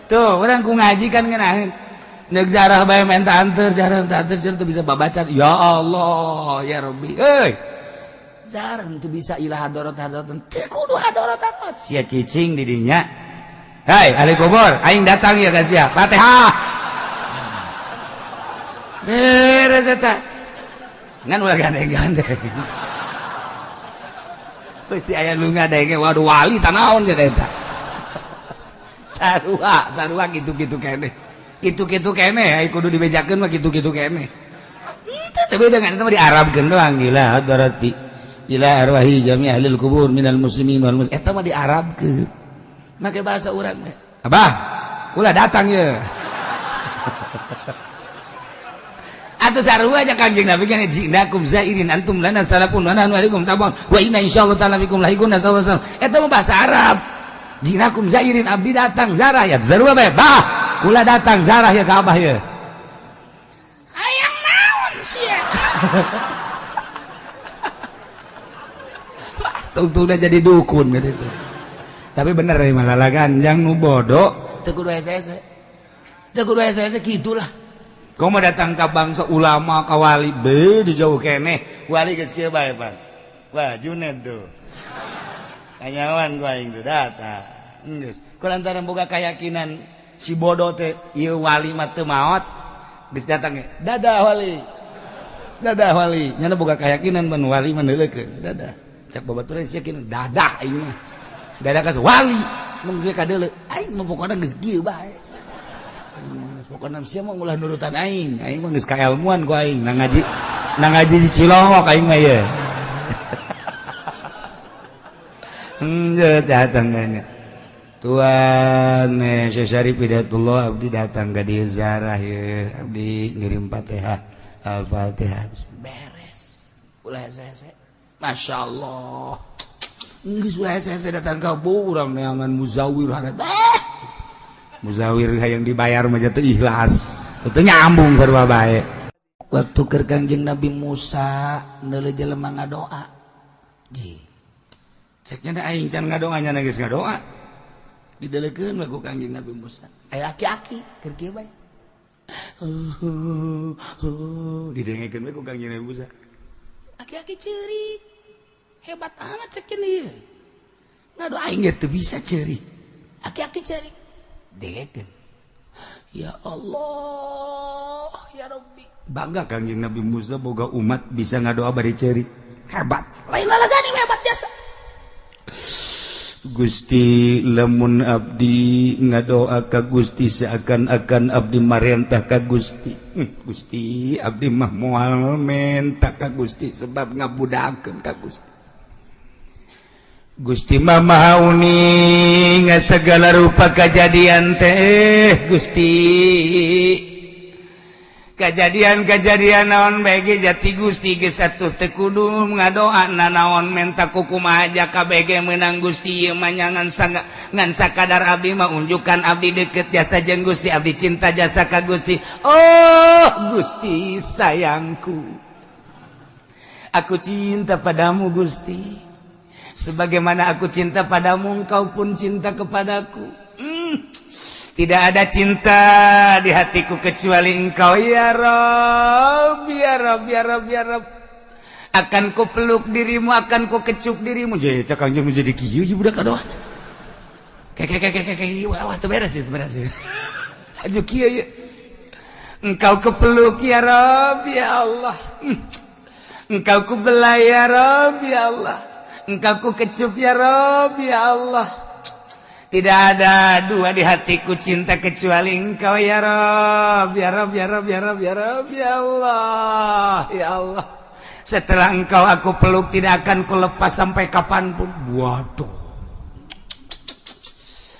Tuh, urang ku ngaji kan ngeunaheun. Neuk zarah bae menta anteur, zarah menta anteur teu bisa babaca. Ya Allah, ya Rabbi. Euy. Zarah teu bisa ilah hadorot hadorot. Teu kudu hadorot amat. Sia cicing di dinya. Hai, ahli kubur, aing datang ya guys ya. Fatihah. Beres eta. Ngan ulah gandeng-gandeng. Pasti aya nu ngadenge, waduh wali tanaon jeung eta. Sarua, sarua kitu-kitu keneh. Kitu-kitu keneh ai kudu dibejakeun mah kitu-kitu keneh. Teu teu beda ngan eta mah diarabkeun doang gila hadarati. Ila arwahi jami' ahlil kubur minal muslimin wal muslimat. Eta mah diarabkeun. Make bahasa urang teh. Abah, kula datang ye. Atau sarua aja Kanjeng Nabi kan jinakum zairin antum lana salafun wa nahnu alaikum tabun wa inna insyaallah ta'ala bikum lahiqun sallallahu alaihi wasallam. Eta mah bahasa Arab. Jinakum zairin abdi datang zarah ya sarua bae. Bah, kula datang zarah ya ka abah ye. Hayang naon sia? Tungtungna jadi dukun gitu. Tapi bener ya malah ganjang nu bodoh teu kudu hese-hese. Teu kudu hese-hese kitulah. Kau mau datang ke bangsa ulama ka wali be di jauh keneh wali geus kieu bae pan. Wah Junet tuh. Kanyawan ku aing tuh datang. Geus. Ku lantaran boga keyakinan si bodoh teh ieu wali mah teu maot geus datang ge. Dadah wali. Dadah wali. Nyana boga keyakinan ban wali mah neuleukeun. Dadah. Cak babaturan sia yakin dadah aing mah. Dadah ka wali. Mun geus kadeuleu aing mah pokona geus kieu bae. Pokoknya sia mah ulah nurutan aing, aing mah geus kaelmuan ku aing, nang ngaji di Cilongok aing mah ye. Henteu datang ka Tuan Syekh Syarif Hidayatullah abdi datang ka dieu ziarah ye, abdi ngirim Fatihah, Al-Fatihah beres. Ulah hese-hese. Masyaallah. Geus ulah hese-hese datang ka urang neangan muzawir harat. Muzawir hayang dibayar mah teu ikhlas. Teu nyambung sarua bae. Waktu keur Kangjeng Nabi Musa neuleuh jelema ngadoa. Ji. Ceknya da aing can ngadoa nya geus ngadoa. Dideleukeun we ku Kangjeng Nabi Musa. Aya aki-aki keur kieu bae. Didengekeun we ku Kangjeng Nabi Musa. Aki-aki ceurik. Hebat amat cek ieu. Ngadoa aing ge teu bisa ceurik. Aki-aki ceurik. Dengekeun. Ya Allah, ya Rabbi. Bangga Kangjeng Nabi Musa boga umat bisa ngadoa bari ceurik. Hebat. Lain lalagani hebat jasa. Gusti lamun abdi ngadoa ka Gusti seakan-akan abdi marentah ka Gusti. Gusti abdi mah moal menta ka Gusti sebab ngabudakeun ka Gusti. Gusti mah maha uning segala rupa kejadian teh Gusti. Kejadian-kejadian naon bae ge jati Gusti geus atuh teu kudu ngadoa nanaon menta kukumaha aja kabeh meunang Gusti ieu mah ngan ngan sakadar abdi mah unjukan abdi deukeut jasa jeung Gusti abdi cinta jasa ka Gusti. Oh Gusti sayangku, aku cinta padamu Gusti. Sebagaimana aku cinta padamu, engkau pun cinta kepadaku. Tidak ada cinta di hatiku kecuali engkau ya Rob, ya Rob, ya Rob, ya Rob. Akan ku peluk dirimu, akan ku kecup dirimu. Jadi cak kangjeng jadi kieu ieu budak aduh. Kayak kayak kayak kayak wah teu beres beres. Aju kieu ieu. Engkau kepeluk ya Rob, ya Allah. Engkau ku belai ya Rob, ya Allah. Engkau ku kecup ya Rob, ya Allah. Tidak ada dua di hatiku cinta kecuali engkau ya Rob, ya Rob, ya Rob, ya Rob, ya Rob, ya Allah, ya Allah. Setelah engkau aku peluk tidak akan ku lepas sampai kapanpun. Waduh.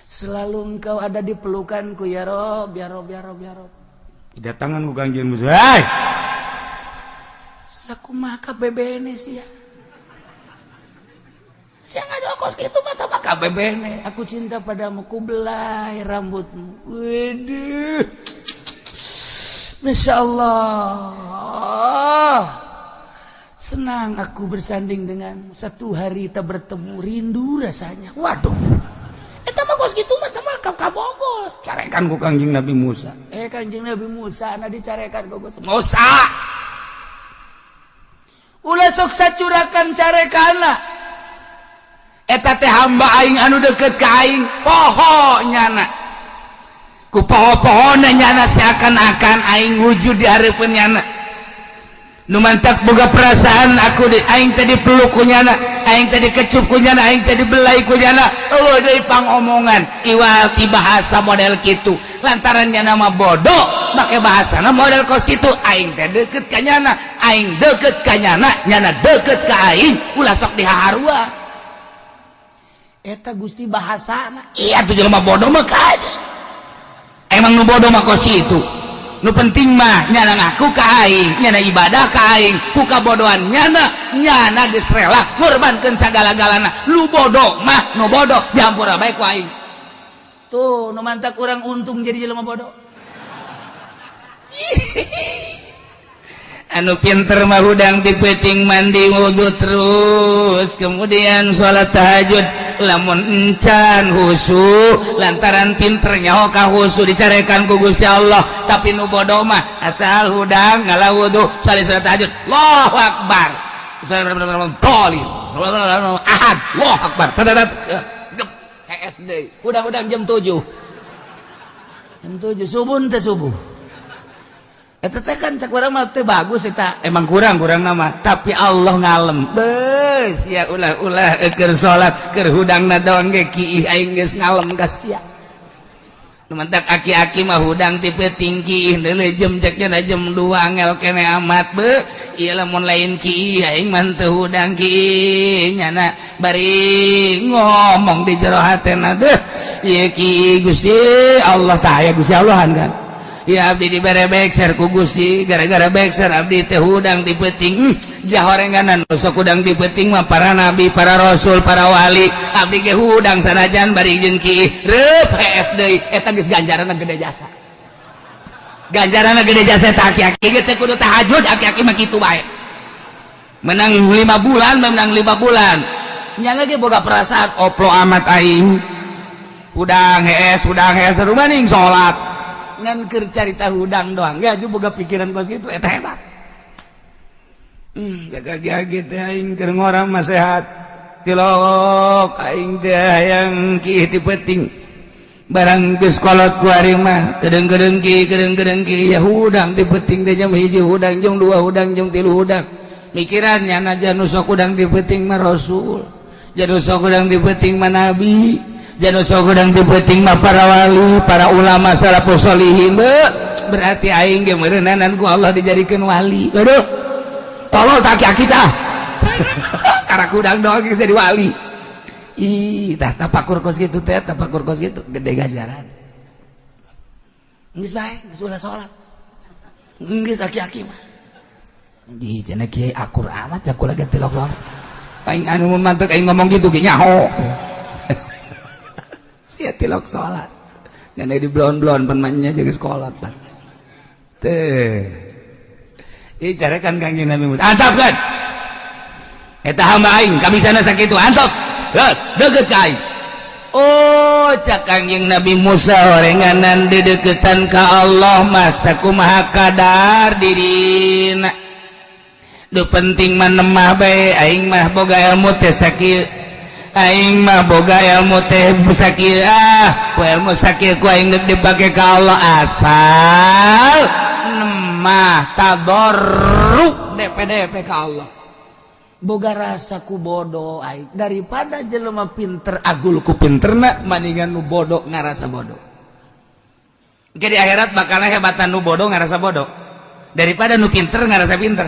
Selalu engkau ada di pelukanku ya Rob, ya Rob, ya Rob, ya Rob. Didatangan ku Kangjeng Musa. Hei. Sakumaha kabebene sia. Sia ngadoa kos kitu mah tah kabebene. Aku cinta padamu, ku belai rambutmu. Waduh. Masya Allah. Senang aku bersanding denganmu. Satu hari kita bertemu, rindu rasanya. Waduh. Eta mah kos kitu mah tah Ka kabogoh carekan ku Kangjeng Nabi Musa. Eh, Kangjeng Nabi Musa na dicarekan ku Gusti Musa. Ulah sok sacurakan carekana. Eta teh hamba aing anu deket ka aing, poho nyana. Ku poho-pohona nyana seakan-akan aing wujud di hareupeun nyana. Nu mantak boga perasaan aku di aing tadi peluk ku nyana, aing tadi kecup ku nyana, aing tadi belai ku nyana. Eueuh deui pangomongan iwal ti bahasa model kitu. Lantaran nyana mah bodoh, make bahasana model kos kitu. Aing teh deket ka nyana, aing deket ka nyana, nyana deket ka aing, ulah sok dihaharua. Eta Gusti bahasana. Iya tuh, jelema bodoh mah kaja. Emang nu bodoh mah kos kitu. Nu penting mah nyana ngaku ka aing, nyana ibadah ka aing, ku kabodohan nyana, nyana geus rela ngorbankeun sagala-galana. Lu bodoh mah, nu bodoh dihampura bae ku aing. Tuh, nu mantak urang untung jadi jelema bodoh. Anu pinter mah hudang di peuting mandi wudhu terus kemudian sholat tahajud, lamun encan husu lantaran pinter nyaho ka husu dicarekan ku Gusti Allah. Tapi nu bodoh mah asal hudang ngalah wudhu, salat tahajud, Allahu akbar, Dolin ahad, Allahu akbar, SD hudang-hudang jam 7, jam 7 subuh teh, subuh. Eta teh kan cak urang mah teu bagus eta. Emang kurang kurang nama, tapi Allah ngalem. Beus ya, ulah-ulah keur salat, keur hudangna doang ge kiih, aing geus ngalem ka sia. Nu mantak aki-aki mah hudang ti peuting kiih deuleu jam, cek nya jam 2 angel kene amat be. Ieu lamun lain kiih aing mah teu hudang kiih nyana, bari ngomong di jero hatena, deuh ieu kiih Gusti Allah tah aya Gusti Allahan kan. Ya abdi dibere bekser ku Gusti, gara-gara bekser abdi teh hudang di peuting. Jahorenganan sok hudang di peuting mah para nabi, para rasul, para wali. Abdi ge hudang sanajan bari jeung kiih reup hees deui. Eta geus ganjaranna gede jasa, ganjaranna gede jasa. Eta aki-aki ge teh kudu tahajud, aki-aki mah kitu bae. Menang 5 bulan, menang 5 bulan nya lagi boga perasaan oplo amat aing hudang hees, hudang hees rumaning salat ngan keur carita hudang doang ya juga boga pikiran kos kitu. Eta hebat. Jaga gage teh aing keur ngora mah sehat, tilok aing teh hayang kiih ti peuting. Barang geus kolot ku ari mah kedeung-kedeung ki, kedeung-kedeung ki ya, hudang ti peuting teh jam 1 hudang, jam 2 hudang, jam 3 hudang. Mikirannya naja nu sok hudang ti peuting mah rasul, jadi sok hudang ti peuting mah nabi, jadi sok hudang ti peuting mah para wali, para ulama salafus solihin. Berarti aing ge meureunanan ku Allah dijadikeun wali. Aduh, tolol tak aki tah karena hudang doang geus jadi wali. Ih, tah tapakur kos kitu teh, tapakur kos kitu gede ganjaran. Geus bae, geus ulah salat. Geus aki-aki mah. Di cenah kiai akur amat ya, kula ge tilok salat. Aing anu mantek aing ngomong gitu ge nyaho. Sia tilok salat. Ngan di blon-blon pan mah jeung sekolah pan. Teh. Ih, carekan Kangjeng Nabi Musa. Antap kan? Eta hamba aing kabisana sakitu, antap. Geus, deukeut ka aing. Oh, cak Kangjeng Nabi Musa, orenganan dideketan ka Allah mah sakumaha kadar dirina. Du penting mah nemah bae, aing mah boga ilmu teh sakieu. Aing mah boga ilmu teh sakieu, ah, ku ilmu sakieu ku aing deuk dipake ka Allah, asal nemah tadarru DPDP ka Allah. Boga rasa ku bodoh aing daripada jelema pinter agul ku pinterna, maningan nu bodoh ngarasa bodoh. Jadi akhirat bakal hebatan nu bodoh ngarasa bodoh daripada nu pinter ngarasa pinter.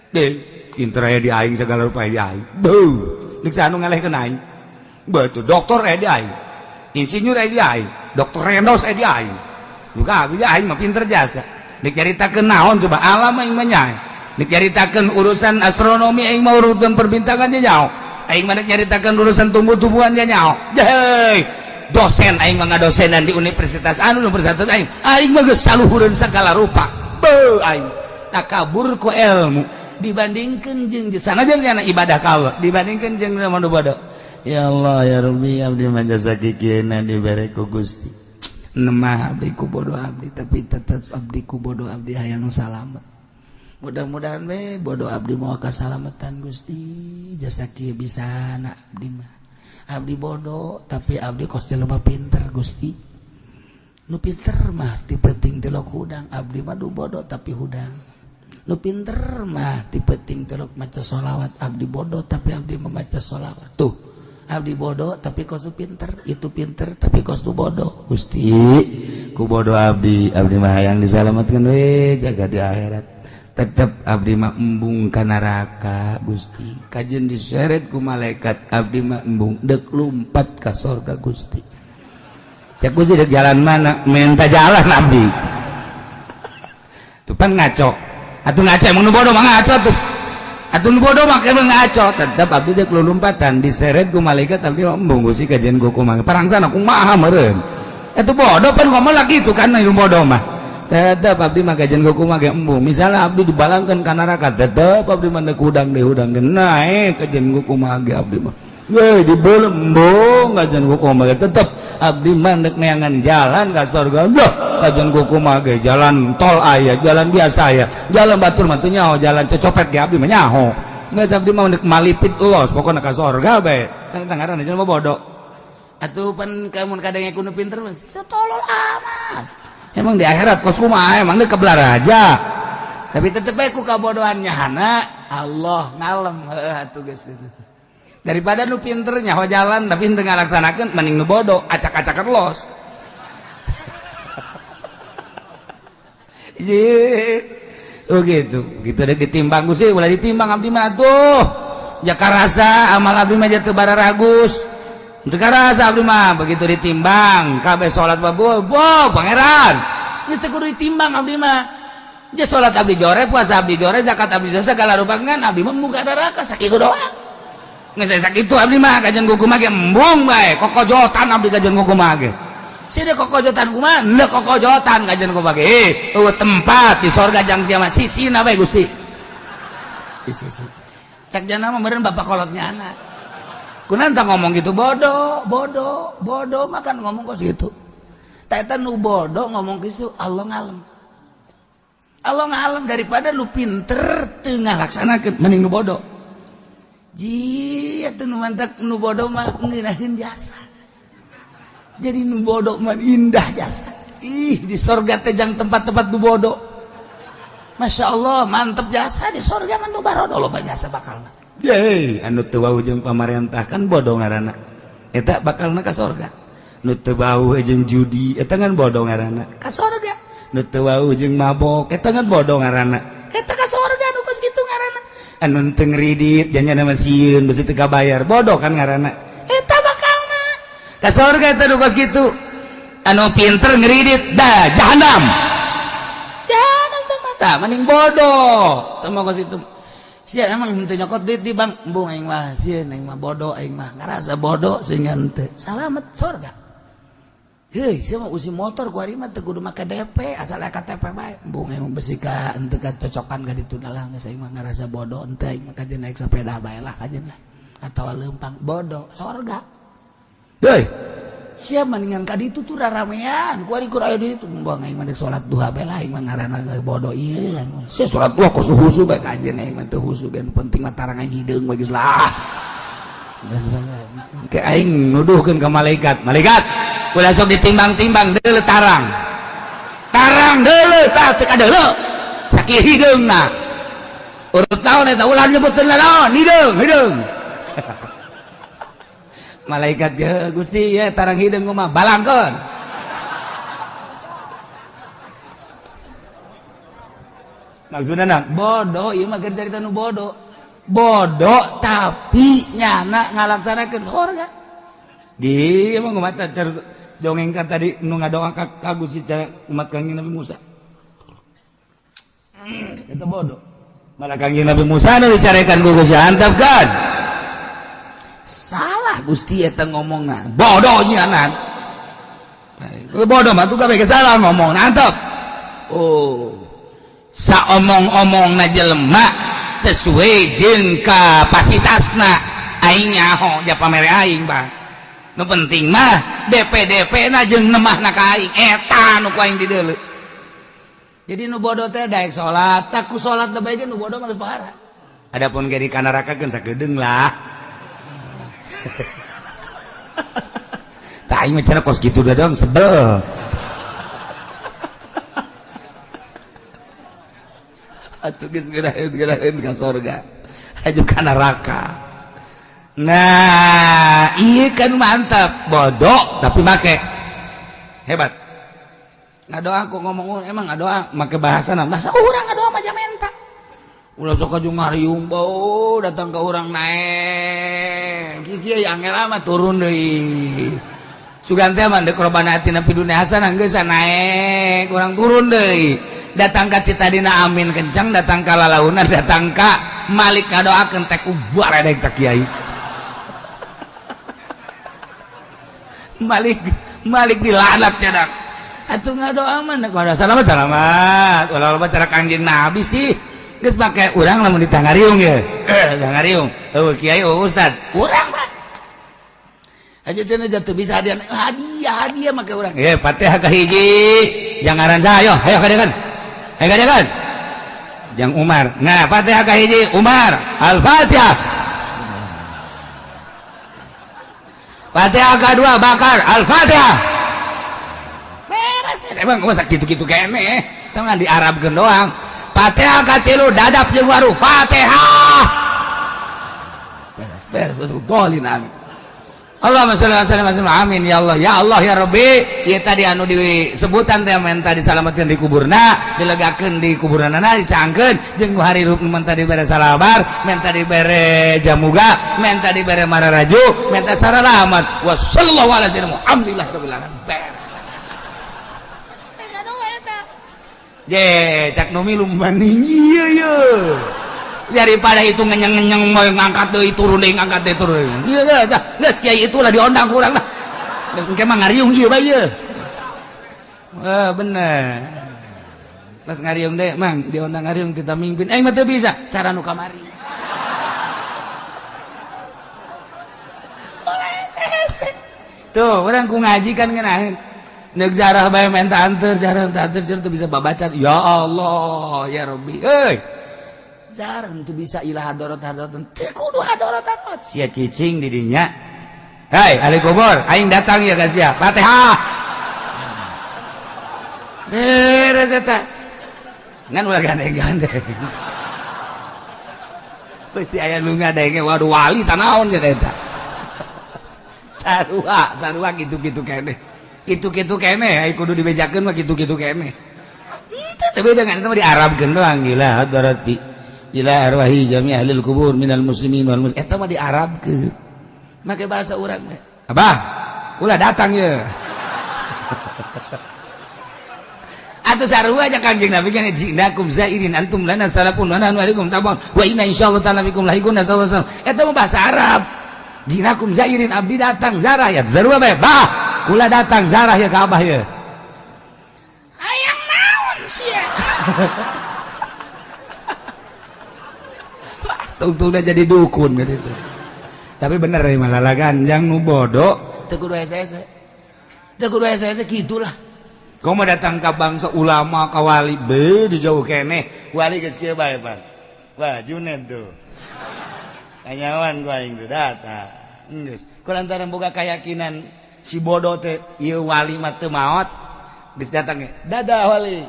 Deh, pinter aya di aing, segala rupa aya di aing. Beuh, deuk anu ngalehkeun aing. Betul, dokter aya di aing. Insinyur aya di aing, dokter Rendos aya di aing. Buka abi aing mah pinter jasa. Dek nyaritakeun naon coba, alam aing mah nyae. Dek nyaritakeun urusan astronomi aing mah, urusan perbintangan dia nyaho. Aing mah dek nyaritakeun urusan tumbuh-tumbuhan dia nyaho. Hei, dosen aing mah ngadosenan di universitas anu, universitas aing. Aing mah geus saluhureun segala rupa. Beuh, aing takabur ku ilmu dibandingkan jeung sanajan nyana ibadah ka Allah dibandingkan jeung nu bodoh. Ya Allah ya Rabbi, abdi mah jasa kikieuna dibere ku Gusti. Nemah abdi ku bodoh abdi, tapi tetep abdi ku bodoh abdi hayang salamet. Mudah-mudahan we bodoh abdi mau kasalamatan Gusti, jasa kieu bisa na abdi mah. Abdi bodoh tapi abdi kos jelema pinter Gusti. Nu pinter mah ti penting tilok hudang, abdi mah du bodoh tapi hudang. Nu pinter mah ti penting tilok maca sholawat, abdi bodoh tapi abdi membaca sholawat. Tuh, abdi bodoh tapi kos nu pinter, itu pinter tapi kos nu bodoh. Gusti, ku bodoh abdi, abdi mah hayang disalamatkan we jaga di akhirat. Tetep abdi mah embung ka neraka Gusti. Kajeun diseret ku malaikat, abdi mah embung deuk lumpat ka sorga Gusti. Cek Gusti dek jalan mana? Minta jalan abdi. Tuh pan ngaco. Atuh ngaco emang nu bodoh mah ngaco tuh. Atuh nu bodoh mah emang ngaco. Tetep abdi dek lumpatan diseret ku malaikat, abdi mah embung Gusti kajeun ku kumaha. Parangsana kumaha meureun. Eta bodoh pan ngomong lagi itu kan nu bodoh mah. Tetep abdi mah kajeun ku kumaha ge embung. Misalnya abdi dibalangkeun ka neraka, tetep abdi mah deuk hudang deui hudang ge naek kajeun ku kumaha ge abdi mah. Weh dibelem embung kajeun ku kumaha ge tetep abdi mah deuk neangan jalan ka surga. Loh, kajeun ku kumaha ge jalan tol aya, jalan biasa aya, jalan batur mah teu nyaho, jalan cecopet ge abdi mah nyaho. Geus abdi mah deuk malipit los pokona ka surga bae. Kan eta ngaranna jelema bodoh. Atuh pan kamun kadenge ku nu pinter mah setolol amat. Emang di akhirat kos kumaha emang deuk kebelar aja. Tapi tetep bae ku kabodohan nyahana Allah ngalem heuh atuh geus itu. Daripada nu pinter nyaho jalan tapi henteu ngalaksanakeun mending nu bodoh acak-acakan los. Ye. Oh gitu. Gitu deh ditimbang Gusti, ulah ditimbang abdi mah atuh. Jaka rasa amal abdi mah teu bararagus. Teu karasa abdi mah begitu ditimbang kabeh salat babu, bo pangeran. Geus teu kudu ditimbang abdi mah. Ja salat abdi jore, puasa abdi jore, zakat abdi jore, segala rupa ngan abdi mah muka neraka sakitu doang. Geus sakitu abdi mah kajeun kumaha ge embung bae, kokojotan abdi kajeun kumaha ge. Sini kokojotan kumaha? Henteu kokojotan kajeun kumaha ge. Eueuh tempat di sorga jang sia mah sisina bae Gusti. Di sisi. Cak jana mah meureun bapak kolotnya anak. Kunaon tah ngomong gitu bodoh, bodoh, bodoh makan ngomong kos gitu. Tah eta nu bodoh ngomong kitu Allah ngalem. Allah ngalem daripada nu pinter teu ngalaksanakeun mending nu bodoh. Ji atuh nu mantak nu bodoh mah ngeunaheun jasa. Jadi nu bodoh mah indah jasa. Ih di sorga teh jang tempat-tempat nu bodoh. Masya Allah mantep jasa di sorga mah nu barodo loba jasa bakalna. Yeay, anu teu wau jeung pamarentah kan bodoh ngaranna. Eta bakalna ka sorga. Nu teu wau jeung judi eta kan bodoh ngaranna. Ka sorga. Nu teu wau jeung mabok eta kan bodoh ngaranna. Eta ka sorga nu kos kitu ngaranna. Anu teu ngridit janyana mah sieun besi teu kabayar bodoh kan ngaranna. Eta bakalna ka sorga eta nu kos kitu. Anu pinter ngridit dah jahanam. Jahanam teh mah tah mending bodoh. Teu mah kos kitu. Sia emang henteu nyokot duit di bank, embung aing mah sieun aing mah bodoh aing mah ngarasa bodoh sehingga henteu. Salamet sorga. Heuy, sia mah usi motor ku ari mah teu kudu make DP asal aya KTP bae. Embung aing mah besi ka henteu kacocokan ka ditu lah geus aing mah ngarasa bodoh henteu aing mah kajeun naik sepeda bae lah kajeun lah. Atawa leumpang bodoh sorga. Heuy, sia mendingan ka ditu tuh raramean ku ari kur aya di ditu embung aing mah deuk salat duha bae lah aing mah ngaranna bodoh ieu. Sia salat duha kos husu bae kajeun aing mah teu husu ge penting mah tarang aing hideung bae geus lah. Geus bae. Ke aing nuduhkeun ka malaikat, malaikat ulah sok ditimbang-timbang deuleu tarang. Tarang deuleu tah teu kadeuleu. Sakieu hideungna. Urut naon eta ulah nyebutkeun naon hideung, hideung. Malaikat ge Gusti ya tarang hideung mah balangkeun. Maksudna bodoh ieu mah keur carita nu bodoh. Bodoh tapi nyana ngalaksanakeun sorga. Di emang mata dongeng kan tadi nu ngadoa ka Gusti umat Kangjeng Nabi Musa. Eta bodoh. Malah Kangjeng Nabi Musa nu dicarekan ku Gusti antapkeun. Salah Gusti eta ngomongna. Bodoh nyanan. Bodoh mah tuh kabeh salah ngomong antep. Oh. Saomong-omongna jelema sesuai jeung kapasitasna. Aing nyaho ja pamere aing bang. Nu penting mah DP-DP na jeung nemahna ka aing eta nu ku aing dideuleu. Jadi nu bodoh teh daek salat, tak ku salat teh bae nu bodoh mah geus pahara. Adapun ge di kanarakakeun sakedeung lah. Tah aing mah cenah kos kitu doang sebel. Atuh geus geuraheun ka sorga. Aju ka neraka. Nah, iya kan mantap, bodoh tapi make. Hebat. Ngadoa aku ngomong emang ngadoa make bahasa bahasa urang ngadoa mah menta. Ulah sok aju ngariung bau datang ke urang naek. Kieu angel amat turun deui. Sugan teh mah deuk robana atina fid dunya hasanah geus naek, urang turun deui. Datang ka ti tadina amin kencang, datang ka lalaunan, datang ka Malik ngadoakeun teh ku baredeg ta kiai. Malik Malik dilaknat cenah. Atuh ngadoa mah kudu salamat salamat. Ulah loba cara Kangjeng Nabi sih. Geus make urang lamun ditangariung ye. Tangariung. Eueuh kiai eueuh ustad. Urang mah. Aja cenah jatuh bisa hadiah hadiah hadiah make urang. Ye Fatihah ka hiji. Jang ngaran saha ayo, ayo kadekan. Ayo kadekan. Jang Umar. Nah, Fatihah ka hiji Umar. Al-Fatihah. Fatihah kedua Bakar. Al-Fatihah. Beres. Emang masa gitu-gitu kene. Tong di Arabkeun doang. Fatihah katilu dadap jeung waru. Fatihah. Beres, beres betul dolin amin. Allahumma sholli ala sayyidina amin ya Allah ya Allah ya Rabbi. Ieu tadi anu disebutan teh menta disalametkeun di kuburna, dilegakeun di kuburanana, dicangkeun jeung nu harirup menta dibere salabar, menta dibere jamuga, menta dibere mararaju, menta saralamat. Wa sallallahu ala sayyidina Muhammadillah rabbil alamin. Beres. Je, cak nu milu maning ieu ye. Daripada itu ngenyeng-ngenyeng mau ngangkat deui turun deui ngangkat deui turun. Ieu geus geus kiai itulah diondang ku urang lah. Geus engke mah ngariung ieu bae ieu. Wah, bener. Pas ngariung deui, Mang, diondang ngariung kita mimpin. Aing mah teu bisa, cara nu kamari. Tuh, urang ku ngaji kan ngeunaheun. Nek jarah bae menta anteur, jarah menta anteur teu bisa babaca. Ya Allah, ya Rabbi. Euy. Jarang tuh bisa ilah hadorot hadorot teu kudu hadorot amat sia cicing di dinya. Hei ahli kubur, aing datang ya guys ya. Fatihah. Beres eta. Ngan ulah gandeng-gandeng. Pasti aya nu ngadenge waduh wali tanaon jeung eta. Sarua, sarua kitu-kitu keneh. Kitu-kitu keneh ai kudu dibejakeun mah kitu-kitu keneh. Teu beda ngan eta mah diarabkeun doang gila hadorati. Ila arwahi jami ahlil kubur minal muslimin wal muslimat. Eta mah diarabkeun. Make bahasa urang teh. Abah, kula datang ye. Atuh sarua aja Kangjeng Nabi kan jinakum zairin antum lana salafun wa nahnu alaikum tabun wa inna insyaallah ta'ala bikum lahiqun sallallahu alaihi wasallam. Eta mah bahasa Arab. Jinakum zairin abdi datang zarah ya sarua bae. Bah, kula datang zarah ya ka abah ye. Hayang naon sia? Tungtungnya jadi dukun gitu. Tapi bener ya malah ganjang nu bodoh teu kudu hese-hese. Teu kudu hese-hese gitulah. Kau mau datang ka bangsa ulama ka wali be di jauh keneh. Wali geus kieu bae, Pan. Wah, Junet tuh. Kanyawan ku aing tuh datang. Geus. Ku lantaran boga keyakinan si bodoh teh ieu wali mah teu maot geus datang ge. Dadah wali.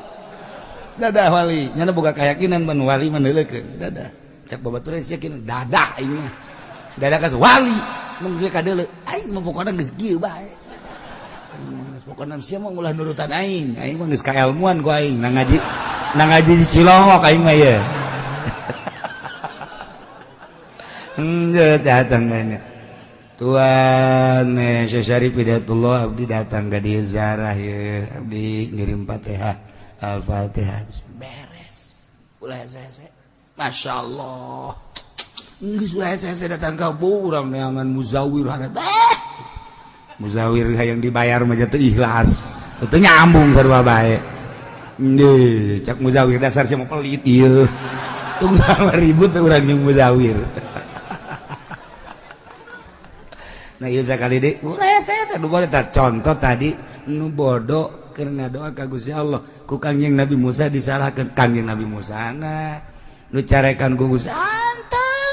Dadah wali. Nyana boga keyakinan ban wali mah neuleukeun. Dadah. Cak babaturan sia yakin dadah aing mah. Dadah ka wali mun sia kadeuleu aing mah pokona geus kieu bae. Pokona sia mah ulah nurutan aing, aing mah geus kaelmuan ku aing na ngaji di Cilongok aing mah ye. Henteu datang nya. Tuan Syekh Syarif Hidayatullah abdi datang ka dieu ziarah ye, abdi ngirim Fatihah, Al-Fatihah. Beres. Ulah hese-hese. Masya Allah. Geus ulah hese-hese datang ka urang neangan muzawir hareup. Muzawir hayang dibayar mah teu ikhlas. Teu nyambung sarua bae. Deui, cak muzawir dasar sia mah pelit ieu. Tung sama ribut urang jeung muzawir. Nah, ieu sakali deui ulah saya nu boleh tah. Contoh tadi nu bodoh keur ngadoa ka Gusti Allah ku Kangjeng Nabi Musa disalahkeun. Kangjeng Nabi Musa na nu carekan ku Gusti, antepkeun,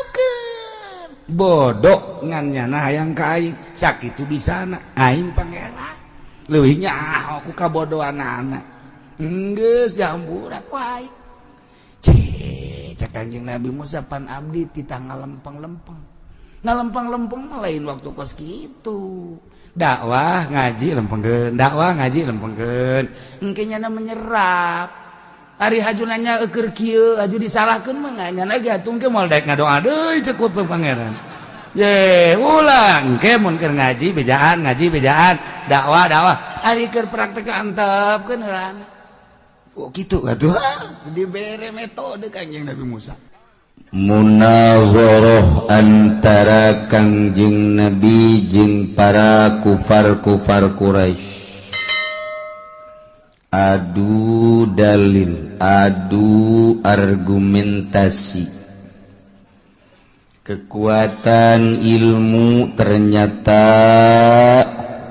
bodoh ngan nyana hayang ka aing sakitu bisana, aing pangeran leuwih nyaho ku kabodohan anak. Geus dihampura ku aing. Cek cek Kangjeng Nabi Musa, pan abdi titah ngalempeng-lempeng. Ngalempeng-lempeng mah lain waktu kos kitu, dakwah ngaji lempengkeun, dakwah ngaji lempengkeun, engke nyana menyerap. Ari haju nanya eukeur kieu, haju disalahkeun mah nyana ge atuh engke moal daek ngadoa deui cek ku pangeran. Ye, ulang engke mun keur ngaji bejaan, ngaji bejaan, dakwah dakwah. Ari keur praktek antepkeun heulana. Oh, kitu atuh dibere metode Kangjeng Nabi Musa. Munazarah antara Kangjeng Nabi jeung para kufar-kufar Quraisy, adu dalil, adu argumentasi, kekuatan ilmu. Ternyata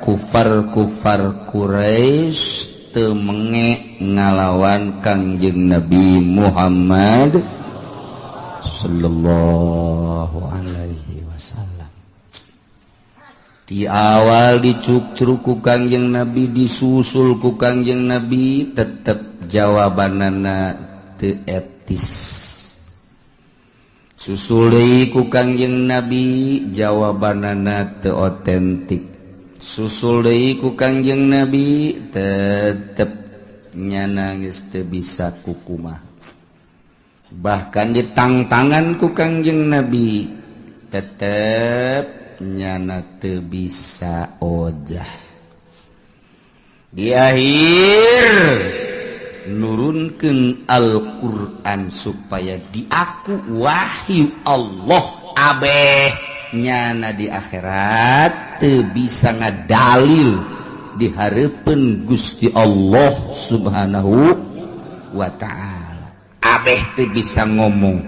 kufar-kufar Quraisy teu menge ngalawan Kangjeng Nabi Muhammad sallallahu alaihi wasallam. Di awal dicukcruk ku Kangjeng Nabi, disusul ku Kangjeng Nabi, tetep jawabanana teu etis. Susul deui ku Kangjeng Nabi, jawabanana teu otentik. Susul deui ku Kangjeng Nabi, tetep nyana geus teu bisa kukumaha. Bahkan ditangtangan ku Kangjeng Nabi, tetep nyana teu bisa ojah. Di akhir nurunkan Al-Quran supaya diaku wahyu Allah, abeh nyana di akhirat teu bisa ngadalil di hareupeun Gusti Allah Subhanahu wa Ta'ala. Abeh teu bisa ngomong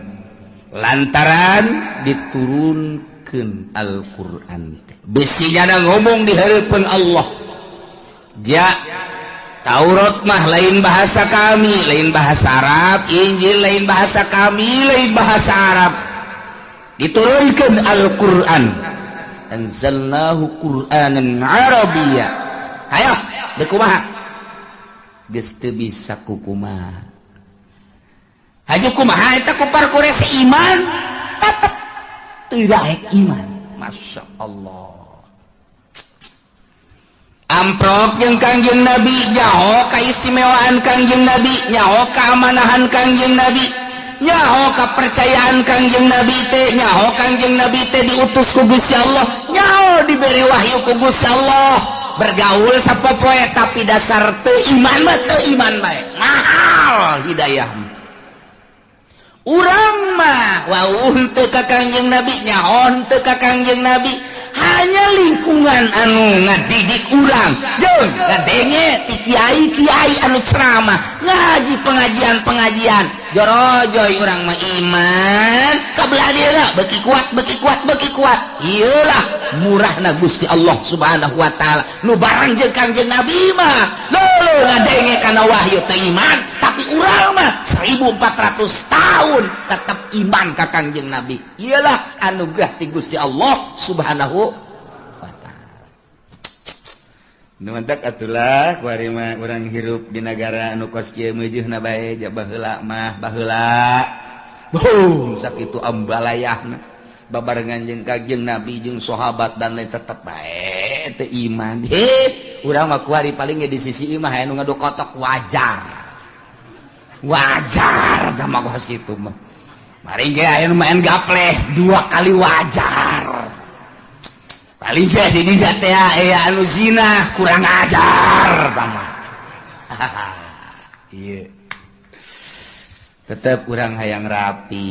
lantaran diturunkan Al-Quran. Bisi nyana ngomong di hareupeun Allah, ja Taurat mah lain bahasa kami, lain bahasa Arab. Injil lain bahasa kami, lain bahasa Arab. Diturunkan Al-Quran, anzalnahu Qur'anan Arabiyya. Ayo dek kumaha, geus teu bisa kukumaha. Haju kumaha eta kufar Quraisy iman, tetep teu daek iman. Masya Allah. Amprok jeung Kangjeng Nabi, nyaho kaistimewaan Kangjeng Nabi, nyaho keamanahan Kangjeng Nabi, nyaho kepercayaan Kangjeng Nabi teh, nyaho Kangjeng Nabi teh diutus ku Gusti Allah, nyaho diberi wahyu ku Gusti Allah, bergaul sapopoe, tapi dasar teu iman mah teu iman bae. Mahal hidayah. Urang mah wauh teu ka Kangjeng Nabi, nyaho teu ka Kangjeng Nabi, hanya lingkungan anu ngadidik urang jeung ngadenge ti kiai-kiai anu ceramah, ngaji pengajian-pengajian, jorojoy urang mah iman kabelah dieuna beuki kuat, beuki kuat, beuki kuat. Ieulah murahna Gusti Allah Subhanahu wa Taala. Nu barang jeung Kangjeng Nabi mah leuh ngadenge kana wahyu teu iman, tapi urang mah 1400 tahun tetap iman ka Kangjeng Nabi. Iyalah anugerah ti Gusti Allah Subhanahu wa Taala. Nu mantak atulah kuari mah urang hirup di negara anu kos kieu meujeuna bae. Ja baheula mah, baheula boom sakitu ambalayahna babarengan jeung Kangjeng Nabi jeung sahabat dan lain, tetep bae teu iman. He, urang mah kuari paling ge di sisi imah aya nu ngadu kotok, wajar wajar sama kos kitu mah. Paling ge aya nu main gapleh dua kali, wajar. Paling ge di dinya teh aya anu zina, kurang ajar sama. Iya, tetep urang hayang rapi,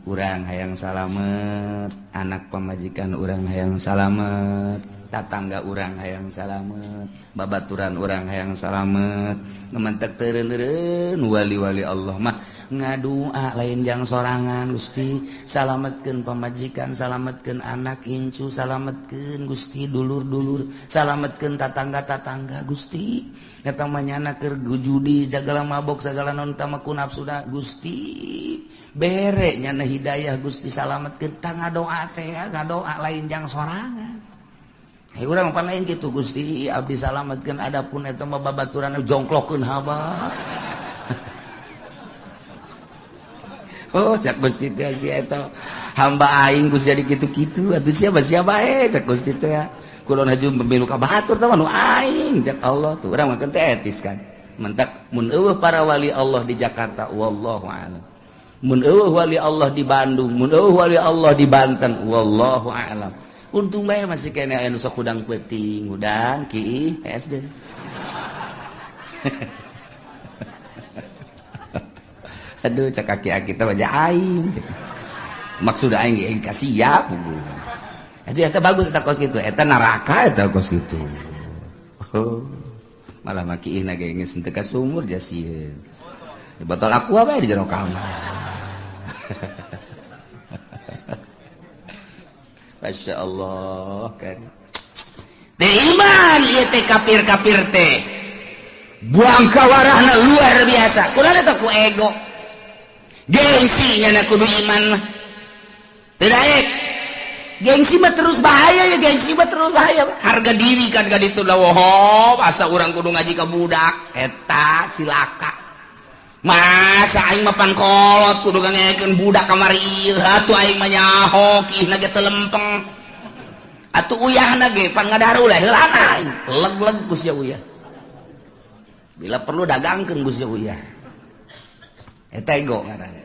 urang hayang salamet, anak pamajikan urang hayang salamet. Tatangga urang hayang salamet, babaturan urang hayang salamet. Ngementek teureun-eureun wali-wali Allah mah ngadua lain jang sorangan. Gusti salametkeun pamajikan, salametkeun anak incu, salametkeun Gusti dulur-dulur, salametkeun tatangga-tatangga Gusti. Eta mah nyana keur judi, sagala mabok, sagala non tamaku nafsuna Gusti. Bere nyana hidayah Gusti, salametkeun. Tah ngadoa teh ngadoa lain jang sorangan. Hei urang pan lain kitu Gusti abdi salametkeun, adapun eta mah babaturan jongklokeun haba. Oh cak Gusti teh si eta hamba aing Gusti jadi kitu-kitu atuh siapa siapa bae cak Gusti teh. Kulon haju pemilu ka batur teh mah nu aing cak Allah tuh. Urang mah teh etis kan. Mentak mun eueuh para wali Allah di Jakarta wallahu a'lam. Mun eueuh wali Allah di Bandung, mun eueuh wali Allah di Banten wallahu a'lam. Untung bae masih kene aya nu sok hudang peuting, hudang ki SD. Aduh cak aki-aki teh wajah aing. Maksud aing ge kasiap. Itu eta bagus eta kos kitu, eta neraka eta kos kitu. Oh, malah maki ihna ge geus teu ka sumur jasieun. Di botol aqua bae di jero kamar. Masya Allah kan. Teu iman ieu teh kafir-kafir teh. Buang kawarahna luar biasa. Kunaon eta ku ego. Gengsi nyana kudu iman mah. Teu daek. Gengsi mah terus bahaya ya, gengsi mah terus bahaya. Harga diri kan ka ditu lah, oh, asa urang kudu ngaji ka budak eta cilaka. Masa aing mah pangkolot kudu ngangekeun budak kamari ieu, atuh aing mah nyaho kihna ge teu lempeng. Atuh uyahna ge pan ngadaru lah heulana aing. Leg-leg ku sia uyah. Bila perlu dagangkeun ku sia uyah. Eta ego ngaranna.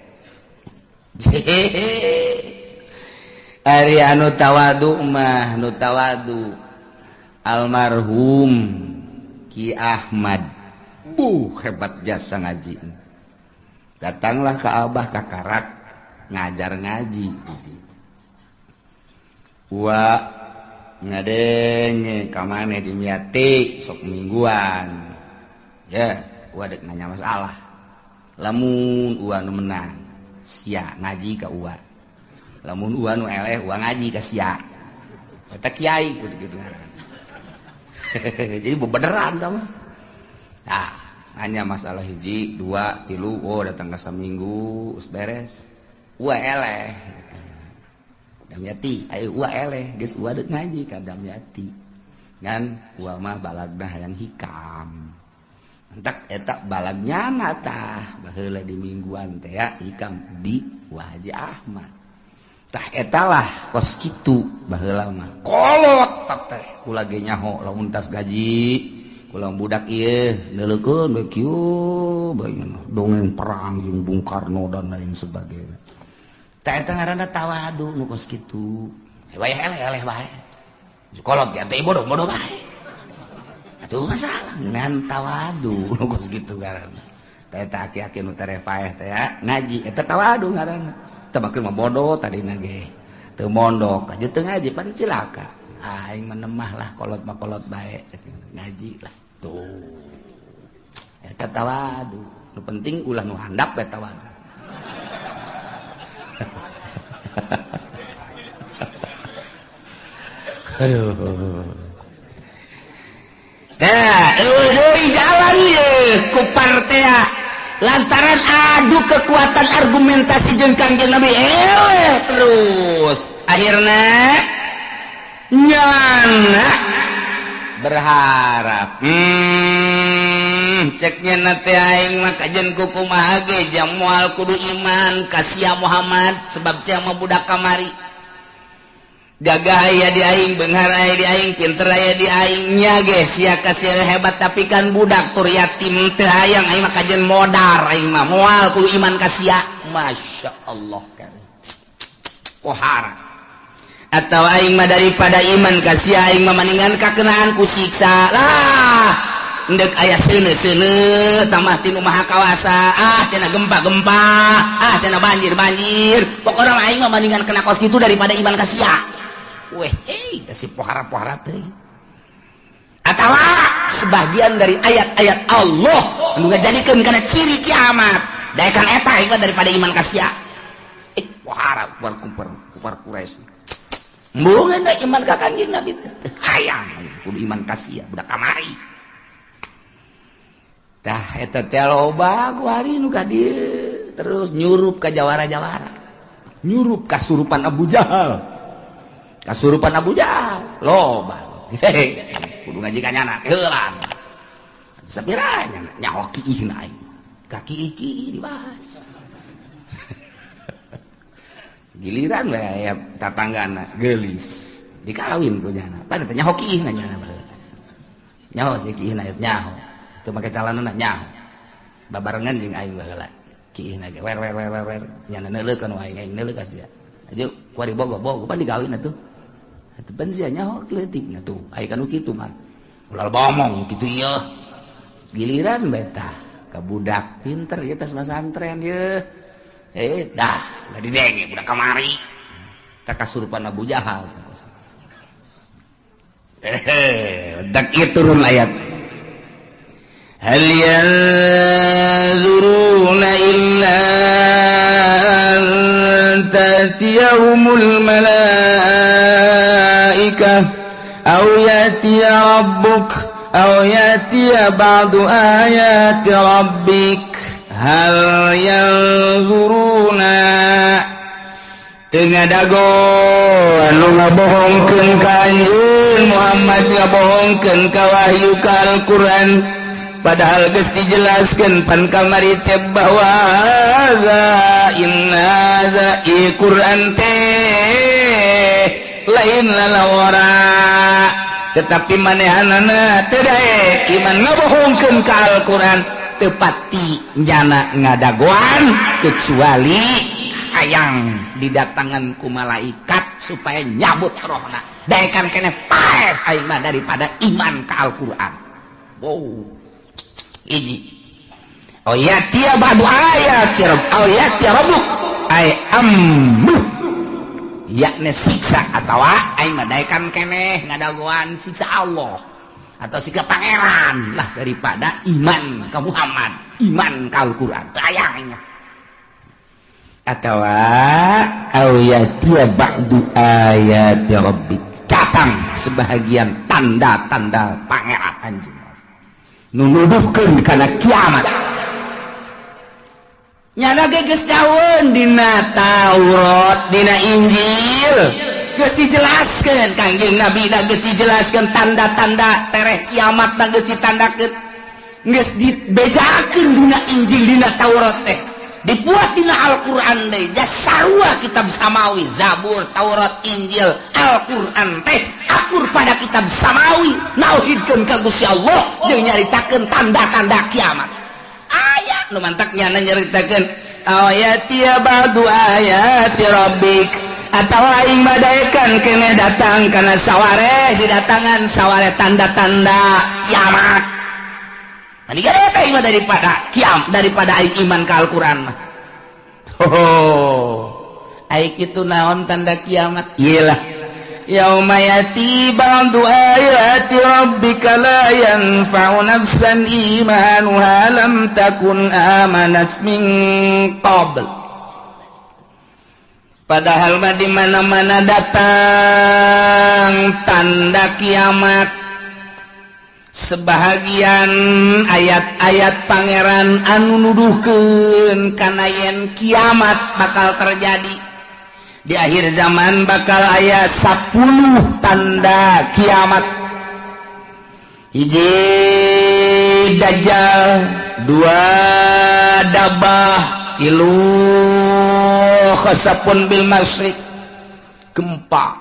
Ari anu tawadu mah nu tawadu almarhum Ki Ahmad. Buh hebat jasa ngaji. Datanglah ke Abah Kakarak ngajar ngaji. Wa ngadenge ka maneh di Miati sok mingguan. Ya, wa dek nanya masalah. Lamun ua nu menang sia ngaji ka ua. Lamun ua nu eleh ua ngaji ka sia. Eta kiai kudu kitu ngaran. Jadi bebeneran tah mah. Tah, hanya masalah hiji, dua, tilu, oh datang ke saminggu, us beres. Ua eleh. Damyati, ayo ua eleh, geus ua deuk ngaji ka Damyati. Ngan ua mah balagna hayang hikam. Entak eta balagnya tah baheula di mingguan teh ya hikam di Wa Haji Ahmad. Tah etalah kos kitu baheula mah. Kolot teh kula ge nyaho lamun tas gaji kula budak ieu neuleukeun we kieu bae dongeng perang jeung Bung Karno dan lain sebagainya. Tah eta ngaranna tawadu nu kos kitu. Wayah eleh-eleh bae. Kolot ya teh bodoh-bodoh bae. Atuh masalah ngan tawadu nu kos kitu ngaranna. Tah eta aki-aki nu tereh paeh teh ya ngaji eta tawadu ngaranna. Teh makeun mah bodoh tadina ge. Teu mondok aja teu ngaji pan cilaka. Aing menemah lah kolot mah kolot bae ngaji lah. Tuh. Eta tawadu. Nu penting ulah nu handap bae tawadu. Aduh. Tah, eueuh deui jalan ye ku partea. Lantaran adu kekuatan argumentasi jeung Kangjeng Nabi eleh terus. Akhirna nyana berharap. Ceknya nate aing mah kajen kumaha ge jam moal kudu iman ka sia Muhammad sebab sia mah budak kamari. Gagah aya di aing, beunghar aya di aing, pinter aya di aing nya ge sia ka sia hebat tapi kan budak tur yatim teu hayang aing mah kajen modar aing mah moal kudu iman ka sia. Masya Allah kan. Kohara. Atau aing mah daripada iman ka sia aing mah maningan kakenaan ku siksa lah. Endek aya seuneu-seuneu tambah tinu maha kawasa ah cenah gempa-gempa ah cenah banjir-banjir pokona aing mah maningan kena kos kitu daripada iman ka sia. Weh, hei, si pohara-pohara teh. Atawa sebagian dari ayat-ayat Allah anu ngajadikeun kana ciri kiamat. Daekan eta ieu daripada iman ka sia. Eh, pohara kuar kumpar kuar Quraisy. Embungeun iman ka Kanjeng Nabi teh hayang kudu iman ka sia budak kamari. Tah eta teh loba ku hari nu ka dieu terus nyurup ka jawara-jawara. Nyurup kasurupan Abu Jahal. Kasurupan Abu Jahal loba. Hehe, kudu ngaji ka nyana heulan. Sapira nyana nyaho kiihna aing. Kaki iki dibahas. Giliran we aya tatanggana geulis dikawin ku nyana. Pan teh nyaho kiihna nyana baheula. Nyaho si kiihna nyaho. Teu make calanana nyaho. Babarengan jeung aing baheula. Kiihna ge wer wer wer wer wer nyana neuleukeun aing, aing neuleuh ka sia. Aju kuari bogo bogo pan dikawin atuh. Atuh pan sia nyaho leutikna tuh. Aing kan kitu mah. Ulah bomong kitu ieu. Giliran beta ka budak pinter ieu tas masantren ieu. Eh dah da didenge budak kamari. Tah kasurupan Abu Jahal. Eh, dak ieu turun ayat. Hal yanzuruna illa an ta'tiyahumul malaikah aw ya'tiya rabbuk aw ya'tiya ba'du ayati rabbik. Hal yanzuruna teu ngadago anu ngabohongkeun ka anjeun Muhammad, ngabohongkeun ka wahyu, ka Al-Qur'an, padahal geus dijelaskeun pan kamari teh bahwa haza inna haza i Quran teh lain lalawara, tetapi manehanana teu daek iman, ngabohongkeun ka Al-Qur'an. Tepati jana ngadagoan kecuali hayang didatangan ku malaikat supaya nyabut rohna. Daekan kene paeh aing mah daripada iman ka Al-Qur'an. Wow, hiji. Au ya'tiya ba'du ayati rabb au ya'tiya rabbuk ay amru, yakni siksa, atawa aing mah daekan keneh ngadagoan siksa Allah atau siksa pangeran lah daripada iman ke Muhammad, iman ke Al-Quran tayangnya. Atau au ya'tiya ba'du ayati rabbik, datang sebahagian tanda-tanda pangeran anjeun nuduhkeun kana kiamat. Nyana ge geus jauheun dina Taurat, dina Injil geus dijelaskeun, Kangjeng Nabi na geus dijelaskeun tanda-tanda tereh kiamat na geus ditandakeun, geus dibejakeun dina Injil, dina Taurat teh, dibuat dina Al-Qur'an deui. Jas sarua kitab samawi, Zabur, Taurat, Injil, Al-Qur'an teh akur pada kitab samawi, nauhidkeun ka Gusti Allah jeung nyaritakeun tanda-tanda kiamat. Aya nu mantak nyana nyaritakeun au ya'tiya ba'du ayati rabbik, atau aing badaekan kene datang kana saware, didatangan saware tanda-tanda kiamat. Mani gede mah daripada kiam, daripada aing iman ka Al-Qur'an mah. Oh, aing kitu naon tanda kiamat? Iyalah, yauma yati ba'du ayati rabbika la yanfa'u nafsan imanuha lam takun amanat min qabl. Padahal mah di mana-mana datang tanda kiamat, sebahagian ayat-ayat pangeran anu nuduhkeun kana yen kiamat bakal terjadi di akhir zaman, bakal aya 10 tanda kiamat. Hiji, dajjal. Dua, dabah. Tilu, khasapun bil masyriq, gempa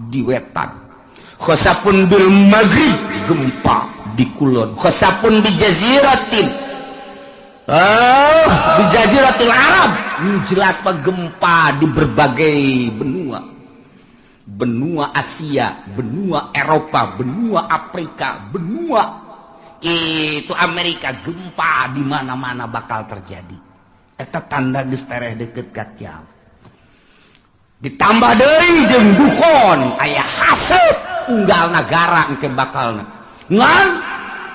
di wetan. Khasapun bil maghrib, gempa di kulon. Khasapun bi jaziratin, oh, di jaziratil Arab. Ini jelas pak, gempa di berbagai benua, benua Asia, benua Eropa, benua Afrika, benua itu Amerika, gempa di mana-mana bakal terjadi. Eta tanda geus tereh deket ka kiamat. Ditambah deui jeung dukon, aya haseup unggal nagara engke bakalna. Ngan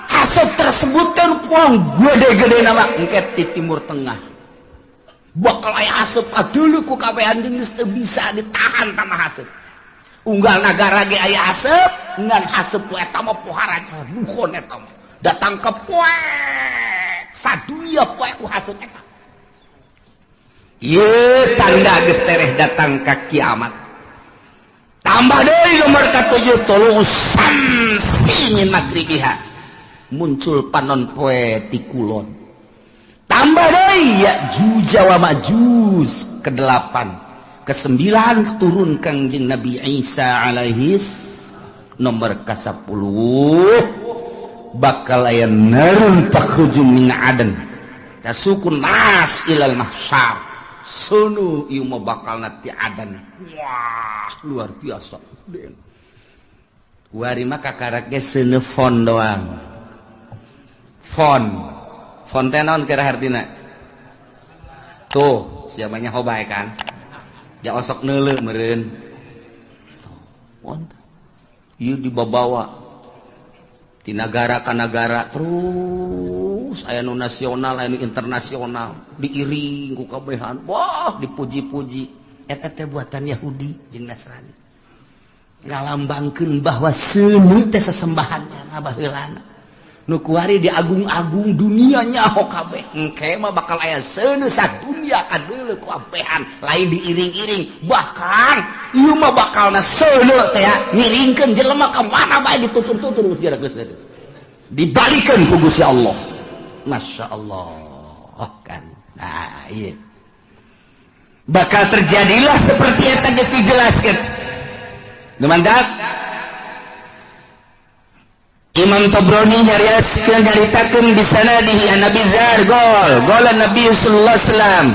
haseup tersebut kan puang gede-gede nama engke di Timur Tengah. Bakal aya haseup kadeuleu ku kabehan jeung geus teu bisa ditahan tama haseup. Unggal nagara ge aya haseup, ngan haseup ku eta mah pohara dukon eta mah. Datang ke poek sadunia poek ku haseup eta. Ieu tanda geus tereh datang ka kiamat. Tambah deui nomor katujuh, tulu'us syamsi min magribiha. Muncul panon poe ti kulon. Tambah deui Ya'juj wa Ma'juj kedelapan. Kesembilan turun Kangjeng Nabi Isa alaihis. Nomor ke-10 bakal aya narun takhruju min adan tasukun nas ilal mahsyar. Sunu ieu mah bakal ti adan. Wah, luar biasa. Kuari mah kakarak ge seuneu fon doang. Fon. Fon teh naon kira hartina? Tuh, siapanya hobae kan? Ja osok neuleu meureun. Fon. Ieu dibabawa di nagara ka nagara terus aya nu nasional, aya nu internasional, diiring ku kabehan. Wah, dipuji-puji. Eta teh buatan Yahudi jeung Nasrani. Ngalambangkeun bahwa seuneu teh sesembahannya baheulana. Nu kuari diagung-agung dunia nyaho kabeh. Engke mah bakal aya seuneu sadunia kadeuleu ku abehan, lain diiring-iring. Bahkan ieu mah bakalna seuneu teh ngiringkeun jelema ka mana bae ditutur-tutur geus geus seuneu. Dibalikeun ku Gusti Allah. Masya Allah kan. Nah, iya. Bakal terjadilah seperti yang tadi dijelaskan. Lumandak Imam Tabrani nyariaskeun nyaritakeun di sanadihi an Nabi Zar gol gol Nabi sallallahu alaihi wasallam.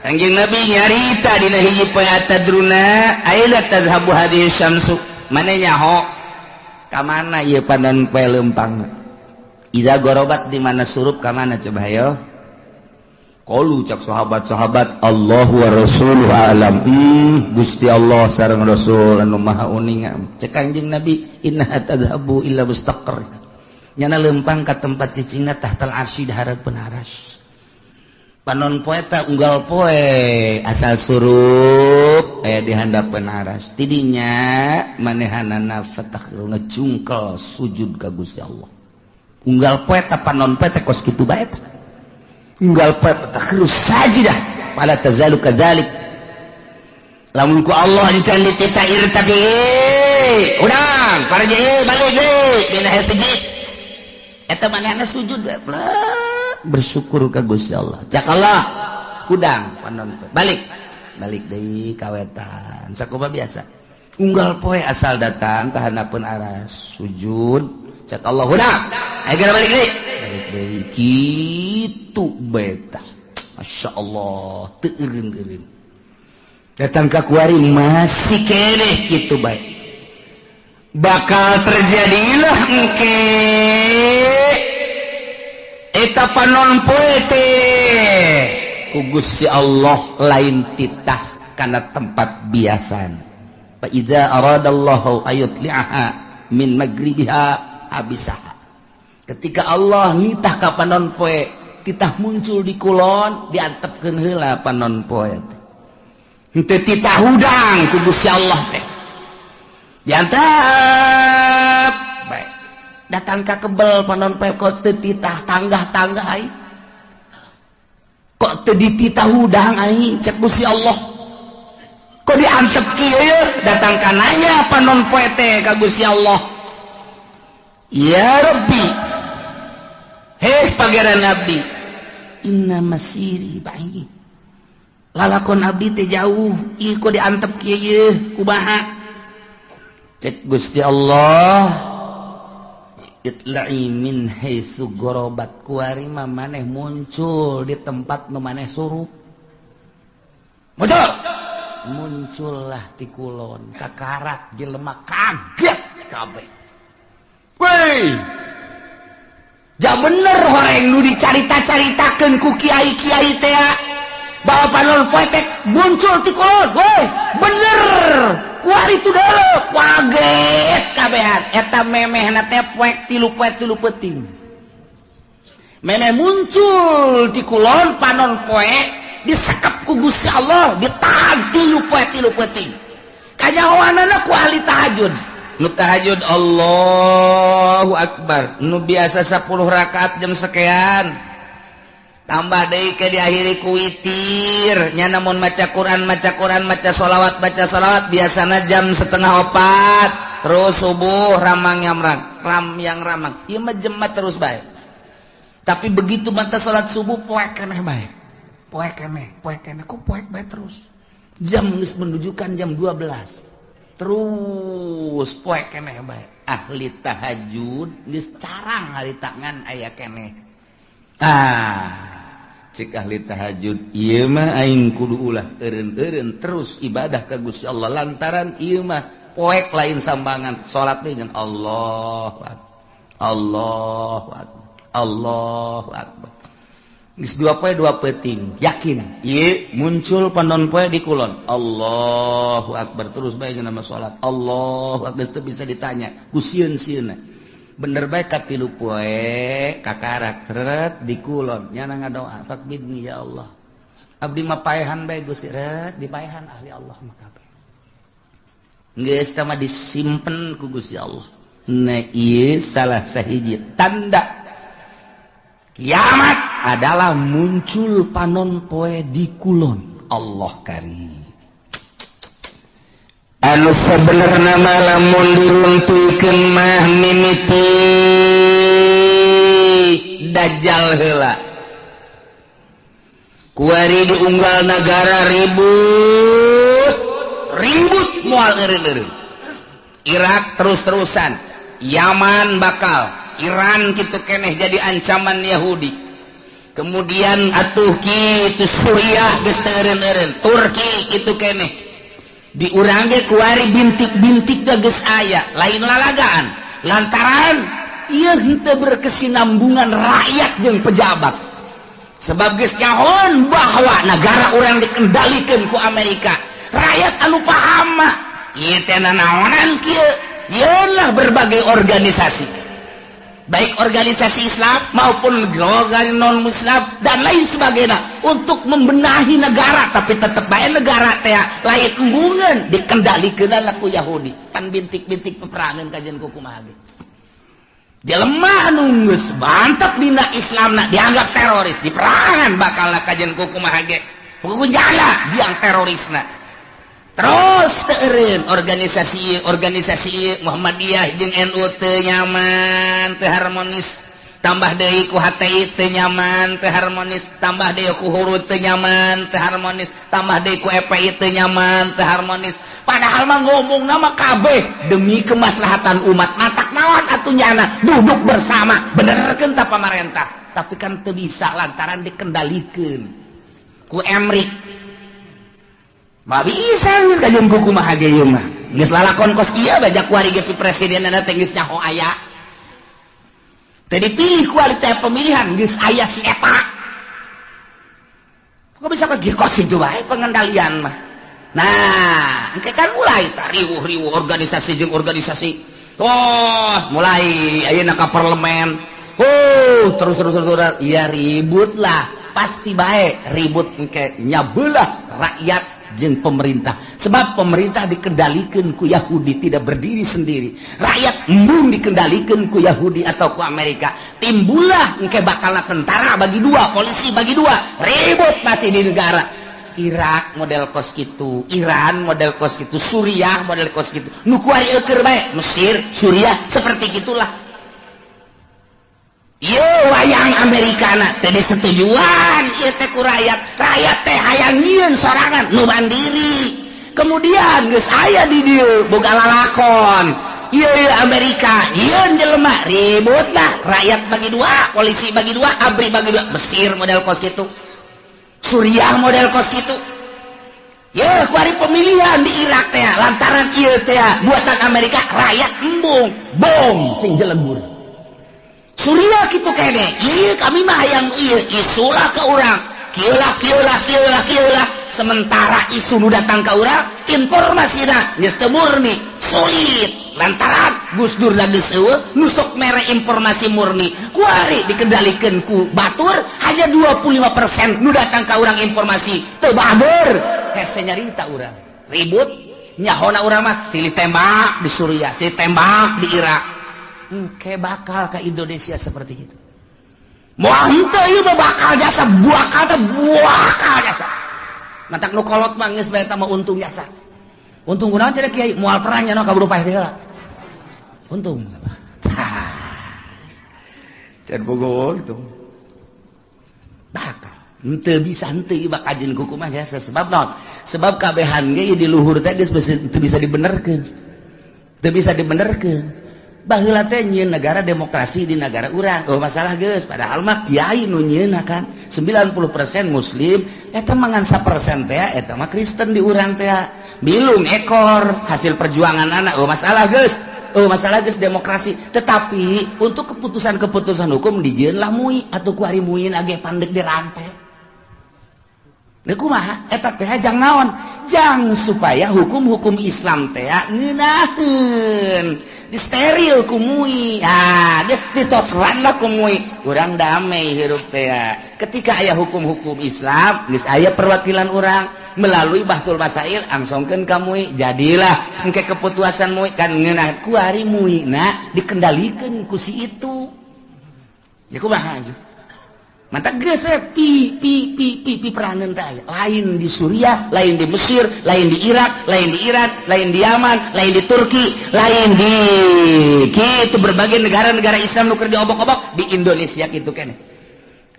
Kanjeng Nabi nyarita dina hiji poe atadruna aila tazhabu hadhihi syamsu. Mane nyaho ka mana ieu panon poe leumpang? Iza gorobat di mana surup ka mana coba hayo? Qalu cak sahabat-sahabat Allahu wa rasuluhu alam. Gusti Allah sareng Rasul anu maha uninga. Cek Kanjeng Nabi innaha tadhabu illa mustaqar. Nyana leumpang ka tempat cicingna tahtal arsy di hareupeun aras. Panon poe ta unggal poe asal surup aya di handapeun aras. Tidinya manehanana fatakhiru ngejungkel sujud ka Gusti Allah. Unggal poe ta panon poe teh kos kitu bae ta. Unggal poe fatakhiru sajidah fala tazalu kadzalik. Lamun ku Allah encan ditita irtabi udang paraje balik deui dina hiji eta manehna sujud bersyukur ka Gusti Allah. Cak Allah kudang panon poe balik balik deui kawetan sakumaha biasa. Unggal poe asal datang ka handapeun aras sujud cak Allah hudang ayo geura balik deui balik deui kitu beta. Masya Allah teu eureun-eureun datang ka kuari masih keneh kitu bae. Bakal terjadilah engke eta panon poe teh ku Gusti Allah lain titah kana tempat biasana. Fa iza aradallahu ayutli'aha min magribiha abisaha. Ketika Allah nitah ka panon poe titah muncul di kulon diantepkeun heula panon poe teh. Henteu titah hudang ku Gusti Allah teh. Diantep bae. Datang ka kebel panon poe kok teu titah tanggah-tanggah aing. Kok teu dititah hudang aing cek Gusti Allah. Kok diantep kieu ye? Datang ka nanya panon poe teh ka Gusti Allah. Ya Rabbi, heh pangeran abdi, inna masiri ba'id. Lalakon abdi teh jauh, ieu kok diantep kieu ye kumaha? Cek Gusti Allah, itla'i min haitsu gharabat, kuari mah maneh muncul di tempat nu maneh suruh. Muncul. Muncullah ti kulon, kakarak jelema kaget kabeh. Woi. Ja bener horeng nu dicarita-caritakeun ku kiai-kiai teh. Bawa panon poe teh muncul ti kolon. Woi, bener. Kuari itu dulu, kaget kabehan. Eta memehna teh poek 3 poe 3 peuting. Memeh muncul di kulon panon poe disekep ku Gusti Allah, ditahan 3 poe 3 peuting. Kanyahoanana ku ahli tahajud. Nu tahajud Allahu Akbar. Nu biasa 10 rakaat jam sekian. Tambah deui ke diakhiri ku witir. Nya namun maca Quran, maca Quran, maca sholawat, baca sholawat biasana jam 3:30. Terus subuh ramang yang ram yang ramang. Ieu mah jemat terus bae. Tapi begitu mata salat subuh poek keneh bae. Poek keneh, poek keneh, kok poek bae terus. Jam geus menunjukkan jam 12. Terus poek keneh bae. Ahli tahajud geus carang hari tangan aya keneh. Ah, cik ahli tahajud ieu mah aing kudu ulah eureun-eureun terus ibadah ka Gusti Allah lantaran ieu mah poek lain sambangan salat teh ngan Allahu Akbar. Allahu Akbar. Allahu Akbar. Geus 2 poe 2 peuting, yakin ieu muncul panon poe di kulon. Allahu Akbar terus bae nama salat. Allahu Akbar geus teu bisa ditanya ku sieun-sieunna. Bener bae ka 3 poe kakarak tret di kulon nyana ngadoa faqbidni ya Allah. Abdi mah paehan bae Gusti ret dipaehan ahli Allah mah kabeh. Geus teh mah disimpen ku Gusti Allah. Nah ieu salah sahiji tanda kiamat adalah muncul panon poe di kulon. Allah karim. Anu sebenarnya lamun diruntuhkeun mah mimiti Dajjal heula. Kuari diunggal nagara ribut, ribut moal eureun-eureun. Irak terus-terusan, Yaman bakal, Iran kitu keneh jadi ancaman Yahudi. Kemudian atuh kitu Suriah geus teu eureun-eureun, Turki kitu keneh. Di urang ge kuari bintik-bintik geus aya, lain lalagaan. Lantaran ieu henteu berkesinambungan rakyat jeung pejabat. Sebab geus nyahoan bahwa negara urang dikendalikeun ku Amerika. Rakyat anu paham mah ieu teh nanaonan kieu, yeunlah berbagai organisasi. Baik organisasi Islam maupun organisasi non Muslim dan lain sebagainya untuk membenahi negara, tapi tetep bae negara teh lain embungeun dikendalikeun ku Yahudi. Pan bintik-bintik peperangan kajian ku kumaha ge. Jelema anu geus mantep dina Islamna dianggap teroris, diperangan bakal kajian ku kumaha ge. Hukum jala diang terorisna. Terus teu eureun organisasi organisasi Muhammadiyah jeung NU teu nyaman, teu harmonis. Tambah deui ku HTI teu nyaman, teu harmonis. Tambah deui ku Hurud teu nyaman, teu harmonis. Tambah deui ku EPI teu nyaman, teu harmonis. Padahal mah ngomongna mah kabeh demi kemaslahatan umat. Matak naon atuh nyana duduk bersama, benerkeun ta pamarentah. Tapi kan teu bisa lantaran dikendalikeun ku Emrik. Ma bisa geus kajeun ku kumaha ge ieu mah. Geus lalakon kos kieu bajak kuari ge presidenna teh geus nyaho aya. Teu dipilih kualitas pemilihan geus aya si eta. Kok bisa kos kieu kos kitu bae pengendalian mah. Nah, engke kan mulai tah riwuh-riwuh organisasi jeung organisasi. Tos mulai ayeuna ka parlemen. Oh, terus terus terus ya ribut lah. Pasti bae ribut engke nyabelah rakyat jeung pemerintah. Sebab pemerintah dikendalikan ku Yahudi, tidak berdiri sendiri. Rakyat embung dikendalikan ku Yahudi atau ku Amerika. Timbullah engke bakal tentara bagi dua, polisi bagi dua, ribut pasti di negara. Irak model kos kitu, Iran model kos kitu, Suriah model kos kitu. Nu kuari eueur bae, Mesir, Suriah seperti gitulah. Ieu wayang Amerikana teh disetujuan ieu teh ku rakyat. Rakyat teh hayang nyieun sorangan nu mandiri. Kemudian geus aya di dieu boga lalakon. Ieu Amerika nyieun jelema ribut lah, rakyat bagi dua, polisi bagi dua, ABRI bagi dua. Mesir model kos kitu, Suriah model kos kitu. Ye kuari pemilihan di Irak teh lantaran ieu teh buatan Amerika, rakyat embung bom sing jelegur. Suriah kitu kene, ieu kami mah hayang ieu isulah ke urang. Kieu lah, kieu lah, kieu lah, kieu lah. Sementara isu nu datang ka urang, informasina geus teu murni, sulit lantaran Gus Dur lagi euweuh nu sok mere informasi murni. Kuari dikendalikan ku batur, hanya 25% nu datang ka urang informasi teu bager. Hese nyarita urang ribut, nyahona urang mah silih tembak di Suriah, silih tembak di Irak. Engke bakal ke Indonesia seperti itu. Moal henteu, ieu mah bakal jasa, bakal teh bakal jasa. Matak nu kolot mah geus bae, mah untung jasa. Untung kunaon cenah, Kiai? Moal perang nya kaburu paeh teh heula. Untung. Can bogo itu. Bakal. Henteu bisa henteu ieu bakal kajeun kumaha jasa, sebab naon? Sebab kabehan ge di luhur teh geus teu bisa dibenerkeun. Teu bisa dibenerkeun. Baheula teh nyieun negara demokrasi di negara urang. Oh, masalah geus, padahal mah kiai nu nyieunna kan 90% muslim, eta mah ngan 1% teh eta mah Kristen di urang teh. Bilung ekor hasil perjuangan anak. Oh, masalah geus. Oh, masalah geus demokrasi. Tetapi untuk keputusan-keputusan hukum dijieun lah MUI atau ku ari MUI age pandek di rantai. Leuh, kumaha eta teh jang naon? Jang supaya hukum-hukum Islam teh ngeunaheun. Disteril ku MUI. Ah, geus ditosran lah ku MUI. Urang damai hirup teh. Ketika aya hukum-hukum Islam, geus aya perwakilan urang melalui Bahtsul Masail angsongkeun ka MUI. Jadilah engke keputusan MUI kan ngeunah. Kuari MUI na dikendalikeun ku si itu. Ya kumaha aja? Mantap geus we pi pi pi pi pi perangan teh aya. Lain di Suriah, lain di Mesir, lain di Irak, lain di Iran, lain di Yaman, lain di Turki, lain di kitu berbagai negara-negara Islam nu keur diobok-obok, di Indonesia kitu keneh.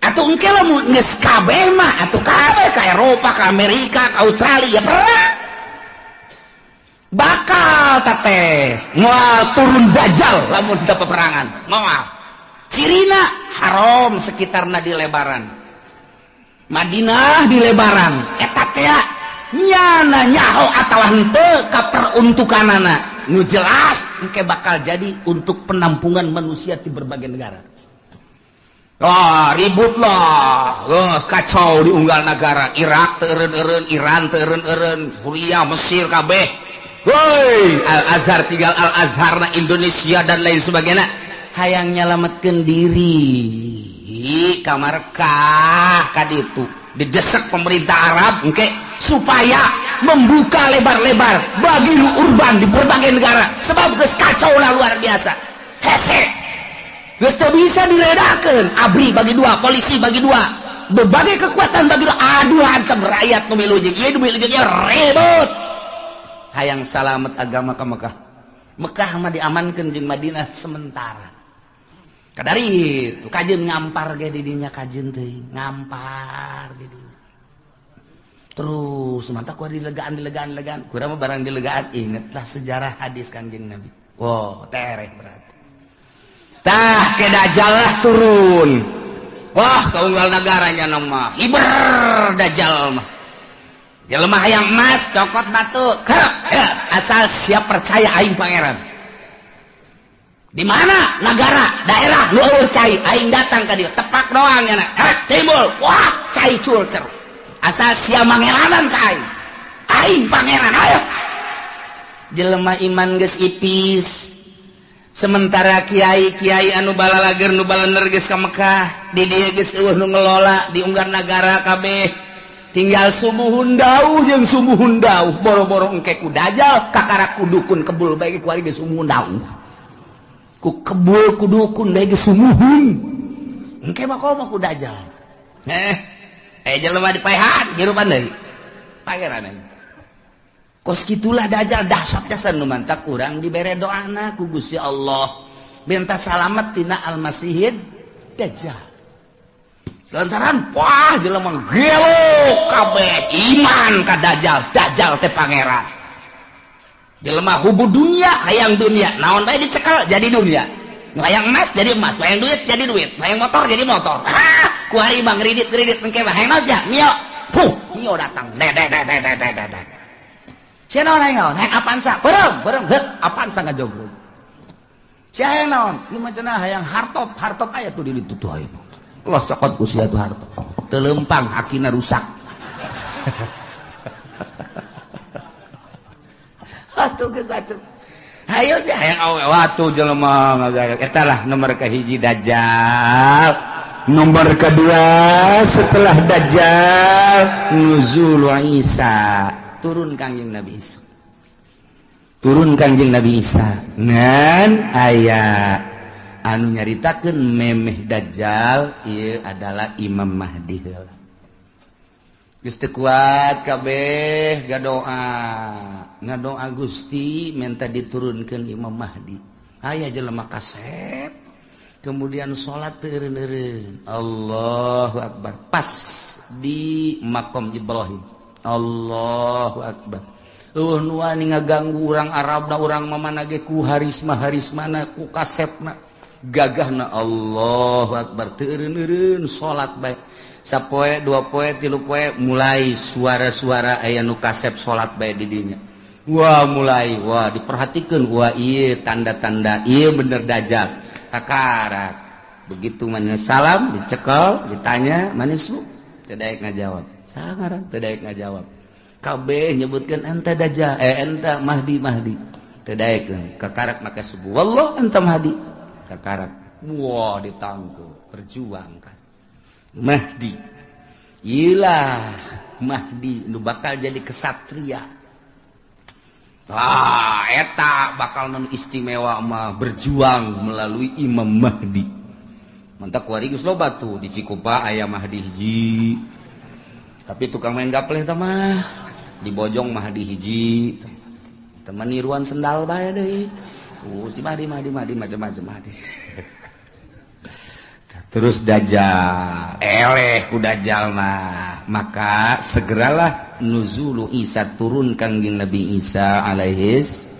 Atau engke lamun geus kabeh mah atuh kabeh ka Eropa, ka Amerika, ka Australia perang. Bakal teh moal turun Dajjal lamun teu peperangan. Moal. Cirina haram sekitarna di lebaran. Madinah di lebaran eta teh nyana nyaho atawa henteu ka peruntukanana. Nu jelas engke bakal jadi untuk penampungan manusia di berbagai negara. Wah, ribut lah. Geus kacau di unggal negara. Irak teu eureun-eureun, Iran teu eureun-eureun, Suriah, Mesir kabeh. Woi, Al Azhar tinggal Al Azhar na Indonesia dan lain sebagainya. Hayang nyelametkeun diri ka Mekah ka ditu. Didesak pemerintah Arab engke supaya membuka lebar-lebar bagi nu urban di berbagai negara. Sebab geus kacau lah luar biasa. Hese. Geus teu bisa diredakeun. ABRI bagi dua, polisi bagi dua, berbagai kekuatan bagi dua. Aduh, hantem rakyat nu milu jeung ieu, nu milu jeung ieu, ribut. Hayang salamet agama ka Mekah. Mekah mah diamankeun jeung Madinah sementara. Kadari itu kajeun ngampar ge di dinya, kajeun teuing ngampar di dinya. Terus mantap ku dilegaan, dilegaan, dilegaan. Kurang mah barang dilegaan, ingetlah sejarah hadis Kanjeng Nabi. Wow, tereh berarti. Tah ke Dajjal lah turun. Wah, kaunggal negaranya nama hiber Dajjal mah. Jelema hayang emas, cokot batu. Kerek, ya, asal siap percaya aing pangeran. Di mana negara, daerah nu euweuh cai, aing datang ka dieu, tepak doang nya. Kerek timbul. Wah, cai cul cer. Asal sia mangeranan ka aing. Aing pangeran, ayo. Jelema iman geus ipis. Sementara kiai-kiai anu balalager, nu balener geus ka Mekah, di dieu geus euweuh nu ngelola di unggal nagara kabeh. Tinggal sumuhun dauh jeung sumuhun dauh, boro-boro engke ku Dajjal, kakara ku dukun kebul bae ku ari geus sumuhun dauh. Ku kebul ku dukun bae geus sumuhun. Engke mah komo ku Dajjal. Eh, jelema dipaehan hirupan deui. Pangeran aing. Kos kitulah Dajjal dahsyat jasa. Nu mantak urang dibere doana ku Gusti Allah. Minta salamet tina Al-Masihid Dajjal. Selantaran wah, jelema gelo kabeh iman ka Dajjal, Dajjal teh pangeran. Jelema hubu dunia, hayang dunia, naon bae dicekel jadi dunia. Nu hayang emas jadi emas, hayang duit jadi duit, hayang motor jadi motor. Ah, ku ari mah ngridit-ngridit engke mah hayang naon sia? Mio. Puh, Mio datang. De de de de de de de. Sia naon, hayang naon? Hayang Avanza. Beureum, beureum, heuk Avanza ngajogrog. Sia hayang naon? Lu mah cenah hayang hartop, hartop aya tuh di ditu tuh aya. Los cokot ku sia tuh hartop. Teu leumpang akina rusak. Atuh geus bacem. Hayo sih hayang awewe atuh jelema ngagaya. Eta lah nomor kahiji Dajjal. Nomor kedua setelah Dajjal nuzul Isa, turun Kangjeng Nabi Isa. Turun Kangjeng Nabi Isa. Ngan aya anu nyaritakeun memeh Dajjal ieu adalah Imam Mahdi heula. Geus teu kuat kabeh gadoa. Ngadoa Gusti minta diturunkeun Imam Mahdi. Aya jelema kasep kemudian salat teu eureun-eureun. Allahu akbar. Pas di makom Ibrahim. Allahu akbar. Eueuh nu wani ngaganggu urang Arabna urang mamana ge ku harisma-harismana ku kasepna gagahna. Allahu akbar teu eureun-eureun salat bae. Sapoe, dua poe, tilu poe mulai suara-suara aya nu kasep salat bae di dinya. Wah mulai, wah diperhatikan, wah iya tanda-tanda, iya bener Dajjal. Kakarak. Begitu mana salam, dicekel, ditanya, manis lu? Teu daek ngajawab. Sangarang teu daek ngajawab. Kabeh nyebutkeun anta Dajjal, anta Mahdi Mahdi. Teu daek kakarak maka subuh. Wallah anta Mahdi. Kakarak. Wah ditangkep, perjuangkan. Mahdi. Iyalah Mahdi nu bakal jadi kesatria. Ah, eta bakal non istimewa mah berjuang melalui Imam Mahdi. Mantak kuari geus loba tuh di Cikupa aya Mahdi hiji. Tapi tukang main gapleh tah mah di Bojong Mahdi hiji. Teman niruan sendal bae deui. Si Mahdi Mahdi Mahdi macam-macam Mahdi. Terus Dajjal, eleh ku Dajjal mah. Maka segeralah nuzulu Isa, turun Kangjeng Nabi Isa alaihis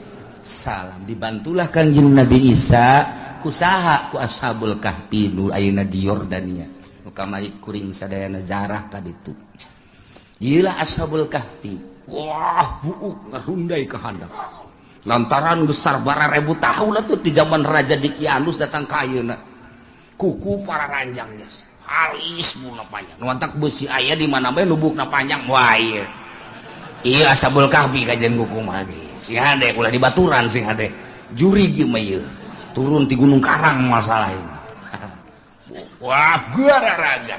salam. Dibantulah Kangjeng Nabi Isa kusaha ku Ashabul Kahfi nu ayeuna di Yordania. Nu kamari kuring sadayana zarah ka ditu. Ieu lah Ashabul Kahfi. Wah, buuk ngarundai ka handap. Lantaran besar bararebu tahun atuh di zaman Raja Dikianus datang ka ayeuna. Kuku para ranjang jas halis buna panjang nuantak besi aya di mana bae lubukna panjang wah ieu ieu Ashabul Kahfi kajian kuku mah sing hade ulah dibaturan sing hade jurig ieu mah ieu turun ti Gunung Karang masalah ieu wah gararaga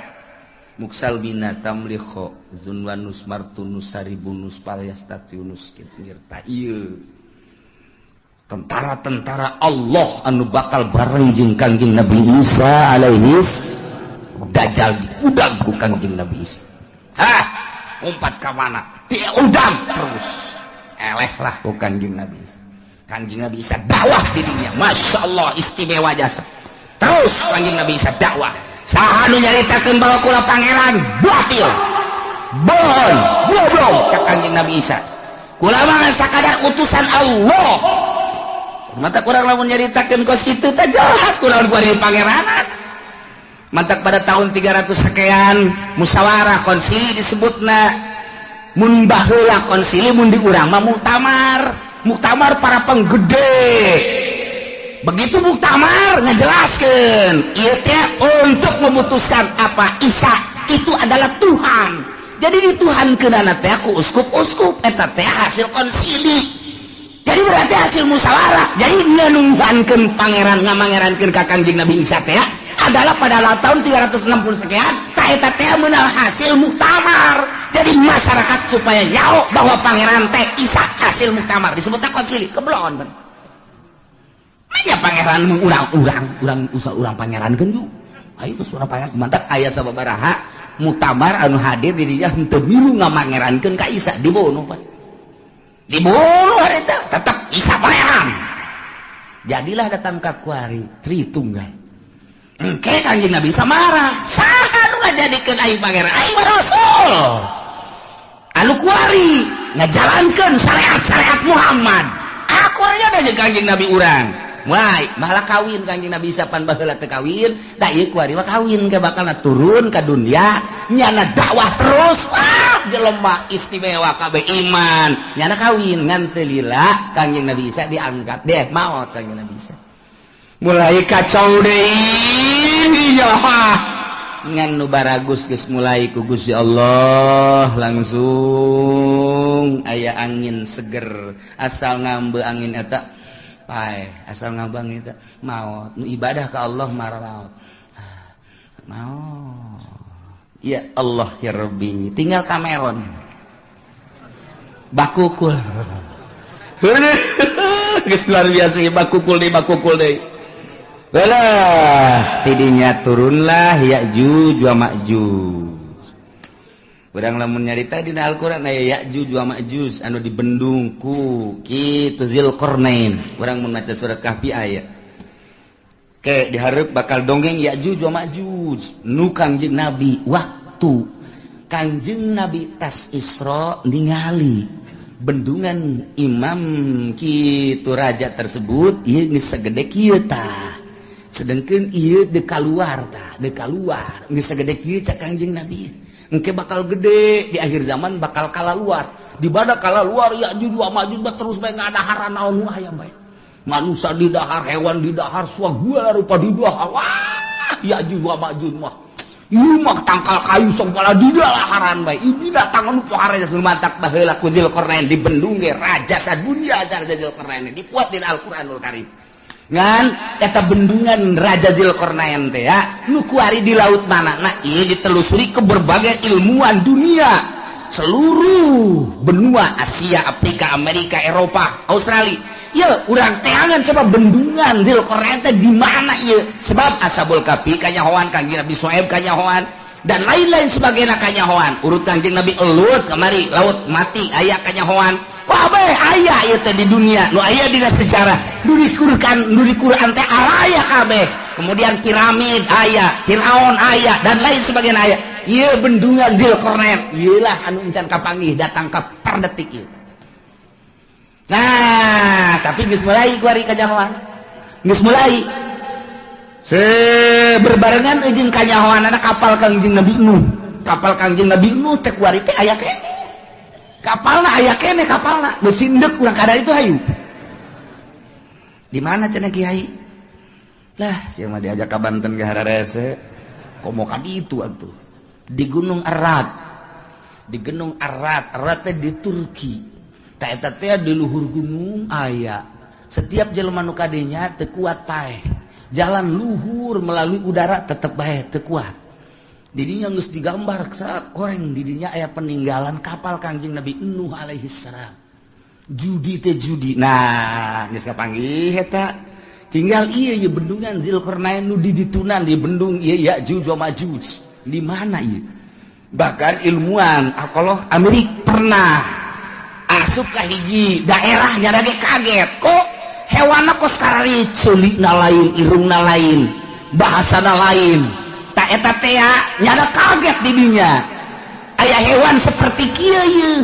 muksal bina tamlikho zunwanus martunus saribunus palyastatiunus ngirta ieu tentara-tentara Allah anu bakal bareng jeung Kangjeng Nabi Isa alaihis Dajjal diudag ku Kangjeng Nabi Isa. Hah, umpat ka mana? Diudag terus. Eleh lah ku Kangjeng Nabi Isa. Kangjeng Nabi Isa dakwah dirinya. Masya Allah istimewa jasa. Terus Kangjeng Nabi Isa dakwah. Saha nu nyaritakeun bahwa kula pangeran batil. Bohong, goblok cak Kangjeng Nabi Isa. Kula mah sakadar utusan Allah. Mata kurang lamun nyaritakeun kos kitu teh jelas kurang gua di pangeranan. Mantak pada tahun 300 sekian musyawarah konsili disebutna. Mun baheula konsili mun di urang mah muktamar. Muktamar para penggede. Begitu muktamar ngajelaskeun ieu teh untuk memutuskan apa Isa itu adalah Tuhan. Jadi dituhankeunana teh ku uskup-uskup eta teh hasil konsili. Jadi berarti hasil musyawarah. Jadi ngenuhankeun pangeran ngamangerankeun ka Kangjeng Nabi Isa teh adalah pada tahun 360 sekian tah eta teh meunang hasil muktamar. Jadi masyarakat supaya nyaho bahwa pangeran teh Isa hasil muktamar disebutna konsili. Keblon kan. Aya pangeran mung urang-urang, urang usah urang pangeran keun ju. Ayo geus urang pangeran mantak aya sababaraha muktamar anu hadir di dinya henteu milu ngamangerankeun ka Isa dibunuh pan. Dibunuh hari itu tetap Isa pangeran. Jadilah datang ka kuari Tritunggal. Engke Kangjeng Nabi Isa marah. Saha nu ngajadikeun aing pangeran? Aing mah rasul. Anu kuari ngajalankeun syariat-syariat Muhammad. Aku aja jeung Kangjeng Nabi urang. Wah, malah kawin Kangjeng Nabi Isa pan baheula teu kawin, da ieu kuari mah kawin ke bakalna turun ka dunia, nyana dakwah terus. Wah, jelema istimewa kabeh iman. Nyana kawin ngan teu lila Kangjeng Nabi Isa diangkat deh maot Kangjeng Nabi Isa. Mulai kacau deui nya. Ngan nu baragus geus mulai ku Gusti Allah langsung aya angin seger, asal ngambe angin eta paeh, asal ngambe angin eta maot. Nu ibadah ka Allah mararaot maot. Ya Allah ya Rabbi, tinggal Cameron bakukul. Geus luar biasa, bakukul deui, bakukul deui. Belah, tidinya turunlah Ya'juj wa Ma'juj. Urang lamun nyarita dina Al-Qur'an aya Ya'juj wa Ma'juj anu dibendung ku kitu Zulkarnain. Urang mun maca surat Kahfi aya. Ke dihareup bakal dongeng Ya'juj wa Ma'juj nu Kangjeng Nabi, waktu Kangjeng Nabi tas Isra ningali bendungan imam kitu raja tersebut ieu geus sagede kieu tah. Sedangkan ieu dek keluar tah, dek keluar geus sagede kieu. Cak Kangjeng Nabi, engke bakal gede di akhir zaman, bakal kalaluar. Di mana kalaluar Ya'juj wa Ma'juj terus bae ngadaharan naon nu aya bae. Manusia di dahar, hewan di dahar, segala rupa di dahar. Wah, Ya'juj wa Ma'juj mah ieu mah tangkal kayu segala di dalaharan bae. Ieu binatang anu pohara geus mantak baheula ku Zulkarnain dibendung ge raja sadunya. Raja Zulkarnain dipuat di Al-Qur'anul Karim. Ngan eta bendungan Raja Zulkarnain teh ya nu kuari di laut mana? Nah, ieu ditelusuri ke berbagai ilmuwan dunia, seluruh benua Asia, Afrika, Amerika, Eropa, Australia. Ya urang teangan coba bendungan Zulkarnain teh di mana ieu, sebab Ashabul Kahfi kanyahoan, Kangjeng Nabi Soeb kanyahoan, dan lain-lain sebagainya kanyahoan. Urut Kangjeng Nabi Lut kamari laut mati aya kanyahoan. Wah, bae aya ieu teh di dunia nu aya dina sejarah nu dikurkan, nu di Quran teh araya kabeh. Kemudian piramid aya, Firaun aya, dan lain sebagainya aya. Ieu bendungan Zulkarnain ieu lah anu encan kapanggih datang ka per detik ieu. Nah, tapi geus mulai kuari kanyahoan, geus mulai se berbarengan jeung kanyahoan anak kapal Kangjeng Nabi Nuh. Kapal Kangjeng Nabi Nuh teh kuari teh aya keneh kapalna, aya keneh kapalna. Geus indek urang kada itu. Hayu, di mana cenah, Kiai? Lah, sia mah diajak ka Banten ge hararese komo ka ditu atuh. Di Gunung Ararat, di Gunung Ararat. Ararat teh di Turki. Tak eta teh di luhur gunung aya. Setiap jelema nu kadinya teu kuat paeh. Jalan luhur melalui udara tetep bae teu kuat. Didinya geus digambar saat orang didinya aya peninggalan kapal Kangjeng Nabi Nuh alaihi salam. Judi teh judi. Nah, geus kapanggih eta. Tinggal iya ieu bendungan Zulkarnain nu di ditunan di bendung ieu Ya'juj wa Ma'juj. Di mana ieu? Bahkan ilmuwan kalau Amerika pernah asup ka hiji daerah, nyada ge kaget, kok hewanna kos karari, ceulina lain, irungna lain, bahasana lain. Tak eta teh nyada kaget didinya aya hewan seperti kieu ieu.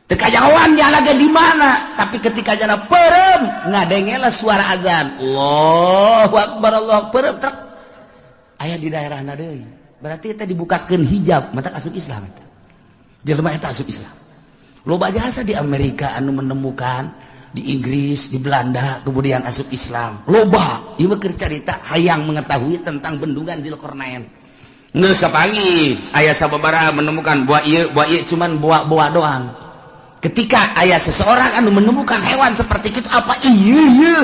Teu kajahoan nyala ge di mana, tapi ketika jana perem ngadengela suara azan, Allahu Akbar, Allah perem truk aya di daerahna deui. Berarti eta dibukakeun hijab, mata asup Islam eta. Jelema eta asup Islam. Loba jasa di Amerika anu menemukan, di Inggris, di Belanda, kemudian asup Islam. Loba ieu mah keur carita hayang mengetahui tentang bendungan Zulkarnain. Geus kapanggih aya sababaraha menemukan buah ieu, buah ieu, cuman buah-buah doang. Ketika aya seseorang anu menemukan hewan seperti itu, apa iya iya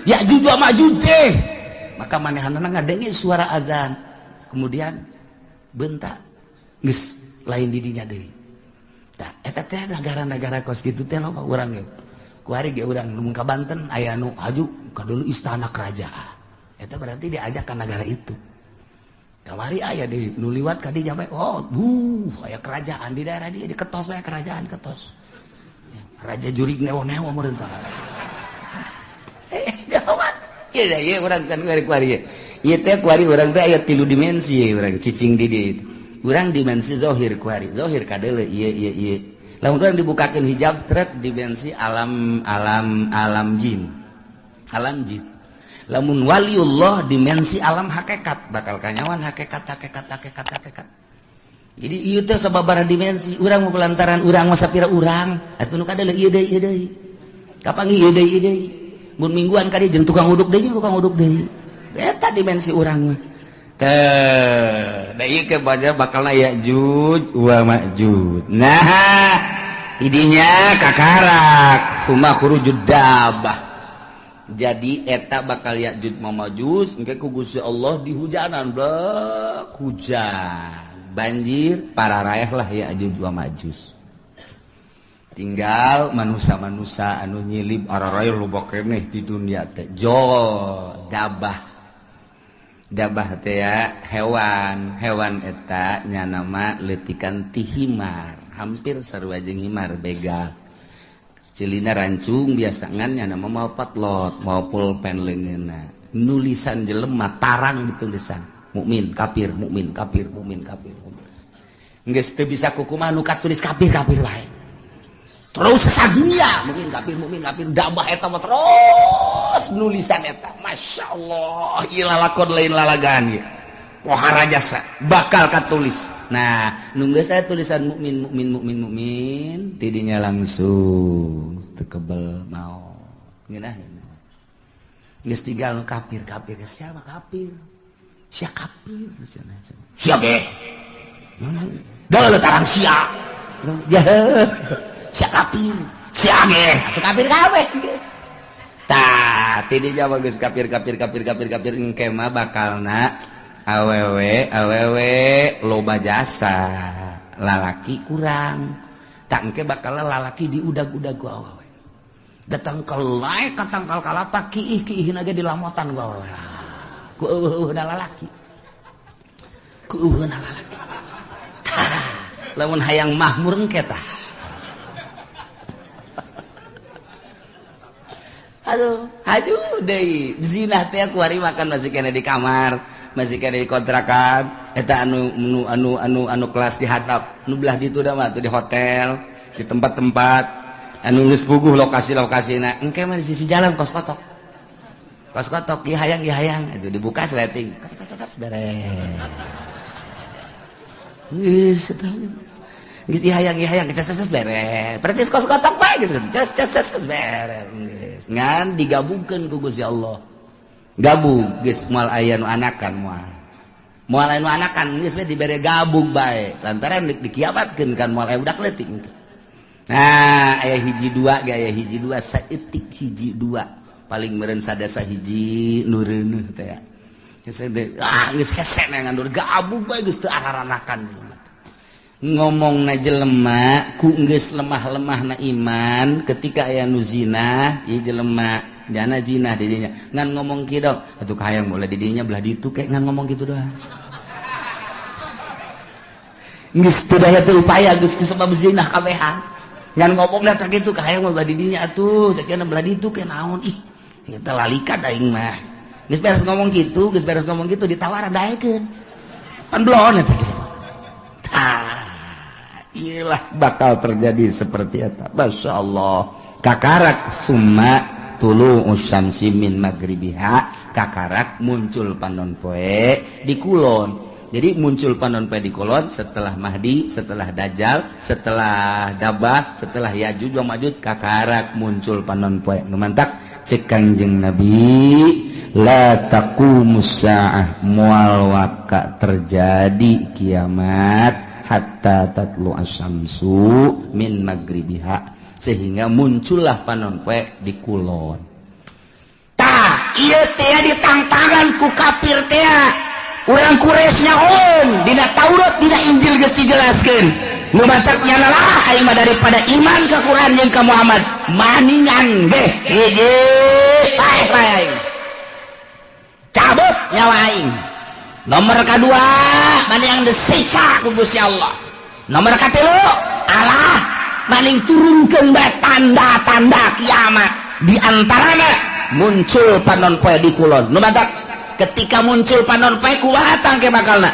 Ya'juj wa Ma'juj teh, maka manehanana ngadenge suara azan, kemudian bentak geus lain didinya deui. Tah, eta teh negara-negara kos kitu teh loba. Urang ge kuari ge urang mun ka Banten aya nu haju ka dulu istana kerajaan, eta berarti diajak ke negara itu. Kamari aya di nu liwat ka dinya bae, oh aya kerajaan di daerah dia, diketos bae kerajaan, ketos raja jurig newo-newo meureun tah. Eh, jawab ieu ieu urang kan kuari kuari ieu teh. Kuari urang teh aya tilu dimensi urang cicing di dieu. Urang dimensi zohir, kuari zohir kadeule ieu ieu ieu. Lamun urang dibukakeun hijab trek, dimensi alam alam alam jin, alam jin. Lamun waliullah, dimensi alam hakikat, bakal kanyawan hakikat, hakikat, hakikat, hakikat. Jadi ieu teh sababaraha dimensi urang mau lantaran urang mah sapira urang atuh nu kadeuleu ieu deui, ieu deui, kapanggih ieu deui, ieu deui. Mun mingguan ka dieu jeung tukang uduk deui, tukang uduk deui. Eta dimensi urang mah. Teh, da ieu ke bakal Ya'juj wa Ma'juj. Nah, idinya kakarak summa khurujud dabah. Jadi eta bakal Ya'juj wa Ma'juj engke ku Gusti Allah dihujanan blek hujan. Banjir pararaeh lah Ya'juj wa Ma'juj. Tinggal manusia-manusia anu nyilib araraeh loba keneh di dunia teh. Jo dabah. Dabah teh ya hewan, hewan eta nya nama leutikan ti himar, hampir sarua jeung himar begal. Celina rancung biasa ngan nya nama mau patlot, mau pulpen leungeunna. Nulisan jelema tarang ditulisan. Mukmin, kafir, mukmin, kafir, mukmin, kafir. Geus teu bisa kukumaha nu katulis kafir, kafir wae. Terus sadunia mukmin, kafir, mukmin, kafir, dabah eta mah terus nulisan eta. Masya Allah, ieu lalakon lain lalagaan ieu. Pohara jasa bakal katulis. Nah, nunggu saya tulisan mukmin, mukmin, mukmin, mukmin, tidinya langsung tekebel mau. Ngeunah. Geus tinggal kafir, kafir. Siapa kafir? Sia kafir. Sia ge. Dah tarang sia. Ya. Sia kafir, sia ge, atuh kafir kabeh. Tah, tidinya mah geus kafir, kafir, kafir, kafir, kafir engke mah bakalna awewe, awewe loba jasa, lalaki kurang. Tak engke bakal lalaki diudag-udag ku awewe. Datang ke lae ka tangkal kalapa kiih-kiihna ge dilamotan ku awewe. Ku eueuhna lalaki. Ku eueuhna lalaki. Tah, lamun hayang mahmur engke tah. Aduh, aduh deui zina teh ku ari makan masih kena di kamar, masih kena di kontrakan, eta anu anu anu anu anu kelas di hatap, nu belah ditu da mah tuh di hotel, di tempat-tempat anu geus puguh lokasi-lokasina. Engke mah di sisi jalan kos kotok. Kos kotok ieu hayang itu dibuka sleting. Beres. Geus eta. Geus ieu hayang ces beres. Percis kos kotok bae geus ces ces beres. Ngan digabungkeun ku Gusti Allah. Gabung geus moal aya nu anakan moal. Moal aya nu anakan geus we dibere gabung bae. Lantaran dikiamatkeun kan moal aya budak leutik. Nah, aya hiji dua ge aya hiji dua saeutik hiji dua. Paling meureun sadasa hiji nu reuneuh teh. Geus ah geus hese ngan gabung bae geus teu araranakan. Ngomong na jelema ku geus lemah-lemah na iman ketika aya nu zina ieu jelema jana zina di dinya ngan ngomong kieu atuh kahayang boleh di dinya belah ditu kayak ngan ngomong kitu doang geus teu daya teu upaya geus kusabab zina kabehan ngan ngomong da teh kitu kahayang belah di dinya atuh cek belah ditu ke naon ih kita lalikat aing mah geus beres ngomong kitu geus beres ngomong kitu ditawaran daekeun pan belon eta. Tah iyalah bakal terjadi seperti eta. Masya Allah. Kakarak summa tulu usyamsi min magribiha. Kakarak muncul panon poe di kulon. Jadi muncul panon poe di kulon setelah Mahdi, setelah Dajjal, setelah Dabah, setelah Ya'juj wa Ma'juj. Kakarak muncul panon poe. Nu mantak cek Kangjeng Nabi la taqumus saah moal waka terjadi kiamat hatta tatlu asyamsu min magribiha, sehingga muncullah panon poe di kulon. Tah ieu teh ditangtangan ku kafir teh urang Quraisy nyaon dina Taurat dina Injil geus dijelaskeun nu matak nyalalah aing mah daripada iman ka Quran jeung ka Muhammad maningan ge hiji paeh paeh aing cabut nyawa aing. Nomor kedua maning disiksa ku Gusti Allah. Nomor katilu Allah maning turunkeun bae tanda-tanda kiamat. Di antarana muncul panon poe di kulon. Nu matak ketika muncul panon poe kumaha tangke bakalna?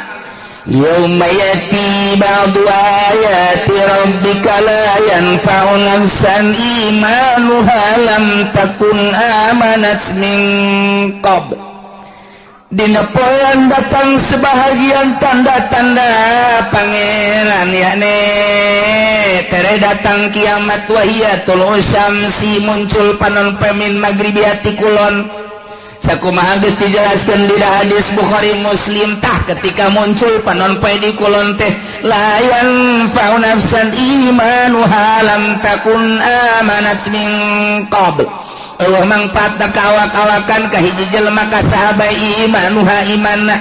Yauma yati ba'du ayati rabbika la yanfa'u nafsan imanuha lam takun amanat min qabl. Dina poean datang sebahagian tanda-tanda pangeran yakni tere datang kiamat wahiyatul usyamsi muncul panon pemin magribiati kulon. Sakumaha geus dijelaskeun di hadis Bukhari Muslim tah ketika muncul panon poe di kulon teh la yanfa'u nafsan imanuha lam takun amanat min qabl. Eueuh mangfaatna ka awak-awakan ka hiji jelema ka saha bae imanuha imanna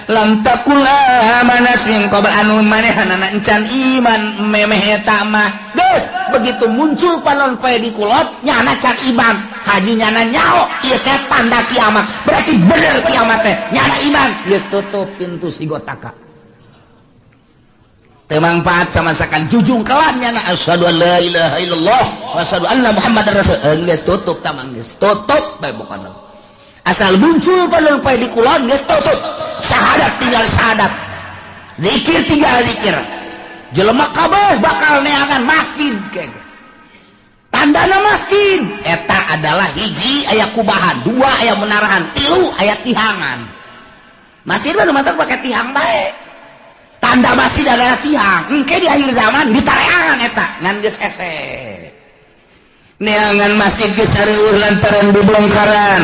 lam takun amanat min qabl anu manehanana encan iman memeh eta mah. Geus begitu muncul panon poe di kulon nyana can iman, haju nyana nyaho ieu teh tanda kiamat, berarti bener kiamat teh nyana iman. Geus tutup pintu sigotaka teu mangfaat sama sakan jujung kelan nyana asyhadu an la ilaha illallah wa asyhadu anna muhammadar rasul. Geus tutup tamang geus tutup bae pokona. Asal muncul panon poe di kulon geus tutup, syahadat tinggal syahadat, zikir tinggal zikir, jelema kabeh bakal neangan masjid kege. Tandana masjid eta adalah hiji aya kubahan, dua aya menarahan, tilu aya tihangan. Masjid mah nu mantak pake tihang bae. Tanda masjid adalah tihang. Engke di akhir zaman ditareangan eta ngan geus hese. Neangan masjid geus sareueuh lantaran dibongkaran.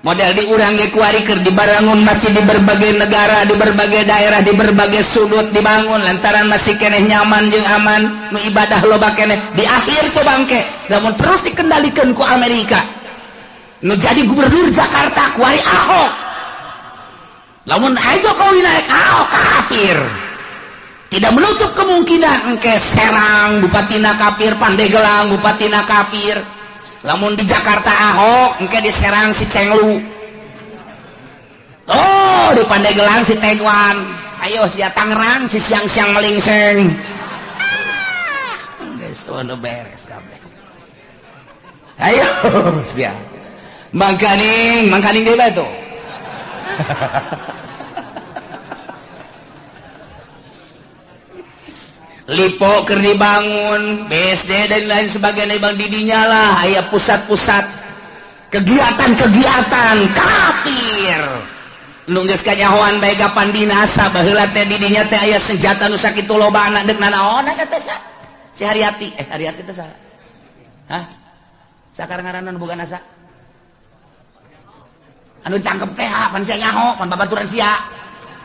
Model di urang ge kuari keur dibarangun masjid di berbagai negara, di berbagai daerah, di berbagai sudut dibangun lantaran masih keneh nyaman jeung aman, nu ibadah loba keneh. Di akhir coba engke, namun terus dikendalikan ku Amerika. Nu jadi gubernur Jakarta kuari Ahok. Lamun aja Jokowi naik Ahok kafir. Tidak menutup kemungkinan engke Serang bupatina kafir, Pandeglang bupatina kafir. Lamun di Jakarta Ahok engke di Serang si Cenglu, oh di Pandeglang si Tegwan, ayo sia Tangerang si siang-siang melingseng. Geus udah beres kabeh. Ayo sia mangkaning mangkaning deui bae tuh. Lipo keur dibangun, BSD dan lain sebagainya bang didinya lah aya pusat-pusat kegiatan-kegiatan kafir. Nu geus kanyahoan bae kapan binasa baheula teh didinya teh aya senjata nu sakitu lobana deuk nanaonan teh sa. Si Haryati, Haryati teh saha? Hah? Sakar ngaranna nu boga nasa? Anu ditangkep teh pan sia nyaho, pan babaturan sia.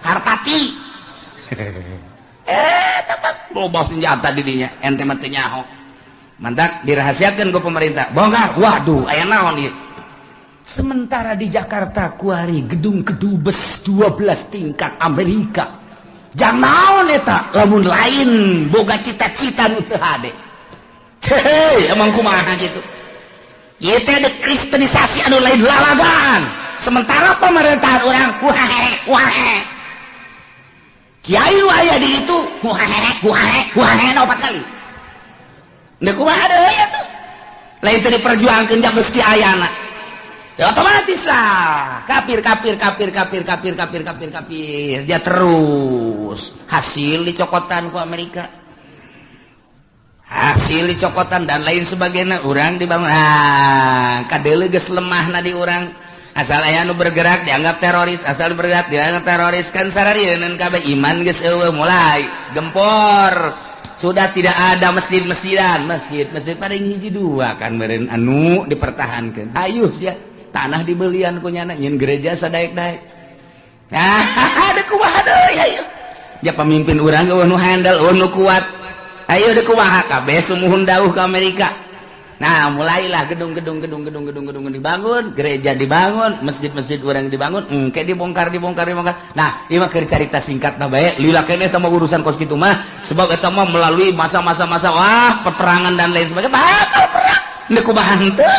Hartati. Tepat loba senjata didinya ente mah teu nyaho. Mantak dirahasiakeun ku pemerintah. Bongkar. Waduh, aya naon ieu? Sementara di Jakarta kuari gedung kedubes 12 tingkat Amerika. Jang naon eta lamun lain boga cita-cita nu teu hade. Hei, emang kumaha gitu. Ieu teh ada kristenisasi anu lain lalagaan. Sementara pemerintahan urang wae wae. Kiai nu aya di ditu wae wae wae opat kali. Deuk kumaha deui atuh? Lain teu diperjuangkeun jang geus kiayana. Ya otomatis lah kafir kafir kafir kafir kafir kafir kafir kafir dia terus hasil dicokotan ku Amerika, hasil dicokotan dan lain sebagainya. Urang dibangun kadeuleu geus lemahna di urang. Asal aya nu bergerak dianggap teroris, asal bergerak dianggap teroris kan sararieun kabeh iman geus eueuh mulai gempor. Sudah tidak ada masjid-masjidan, masjid-masjid paling hiji dua kan meureun anu dipertahankeun. Ayo sia tanah dibelian ku nyana nyin gereja sadaek-daek. Nah, ada kumaha deui ayo. Ya pemimpin urang eueuh nu handal, eueuh nu kuat. Ayo deuk kumaha kabeh sumuhun dauh ka Amerika. Nah, mulailah gedung-gedung gedung-gedung gedung-gedung dibangun, gereja dibangun, masjid-masjid urang dibangun, engke dibongkar dibongkar dibongkar. Nah, ieu mah keur carita singkatna bae, lila keneh eta mah urusan kos kitu mah, sebab eta mah melalui masa-masa masa wah, peperangan dan lain sebagainya, bakal perang. Deuk kumaha henteu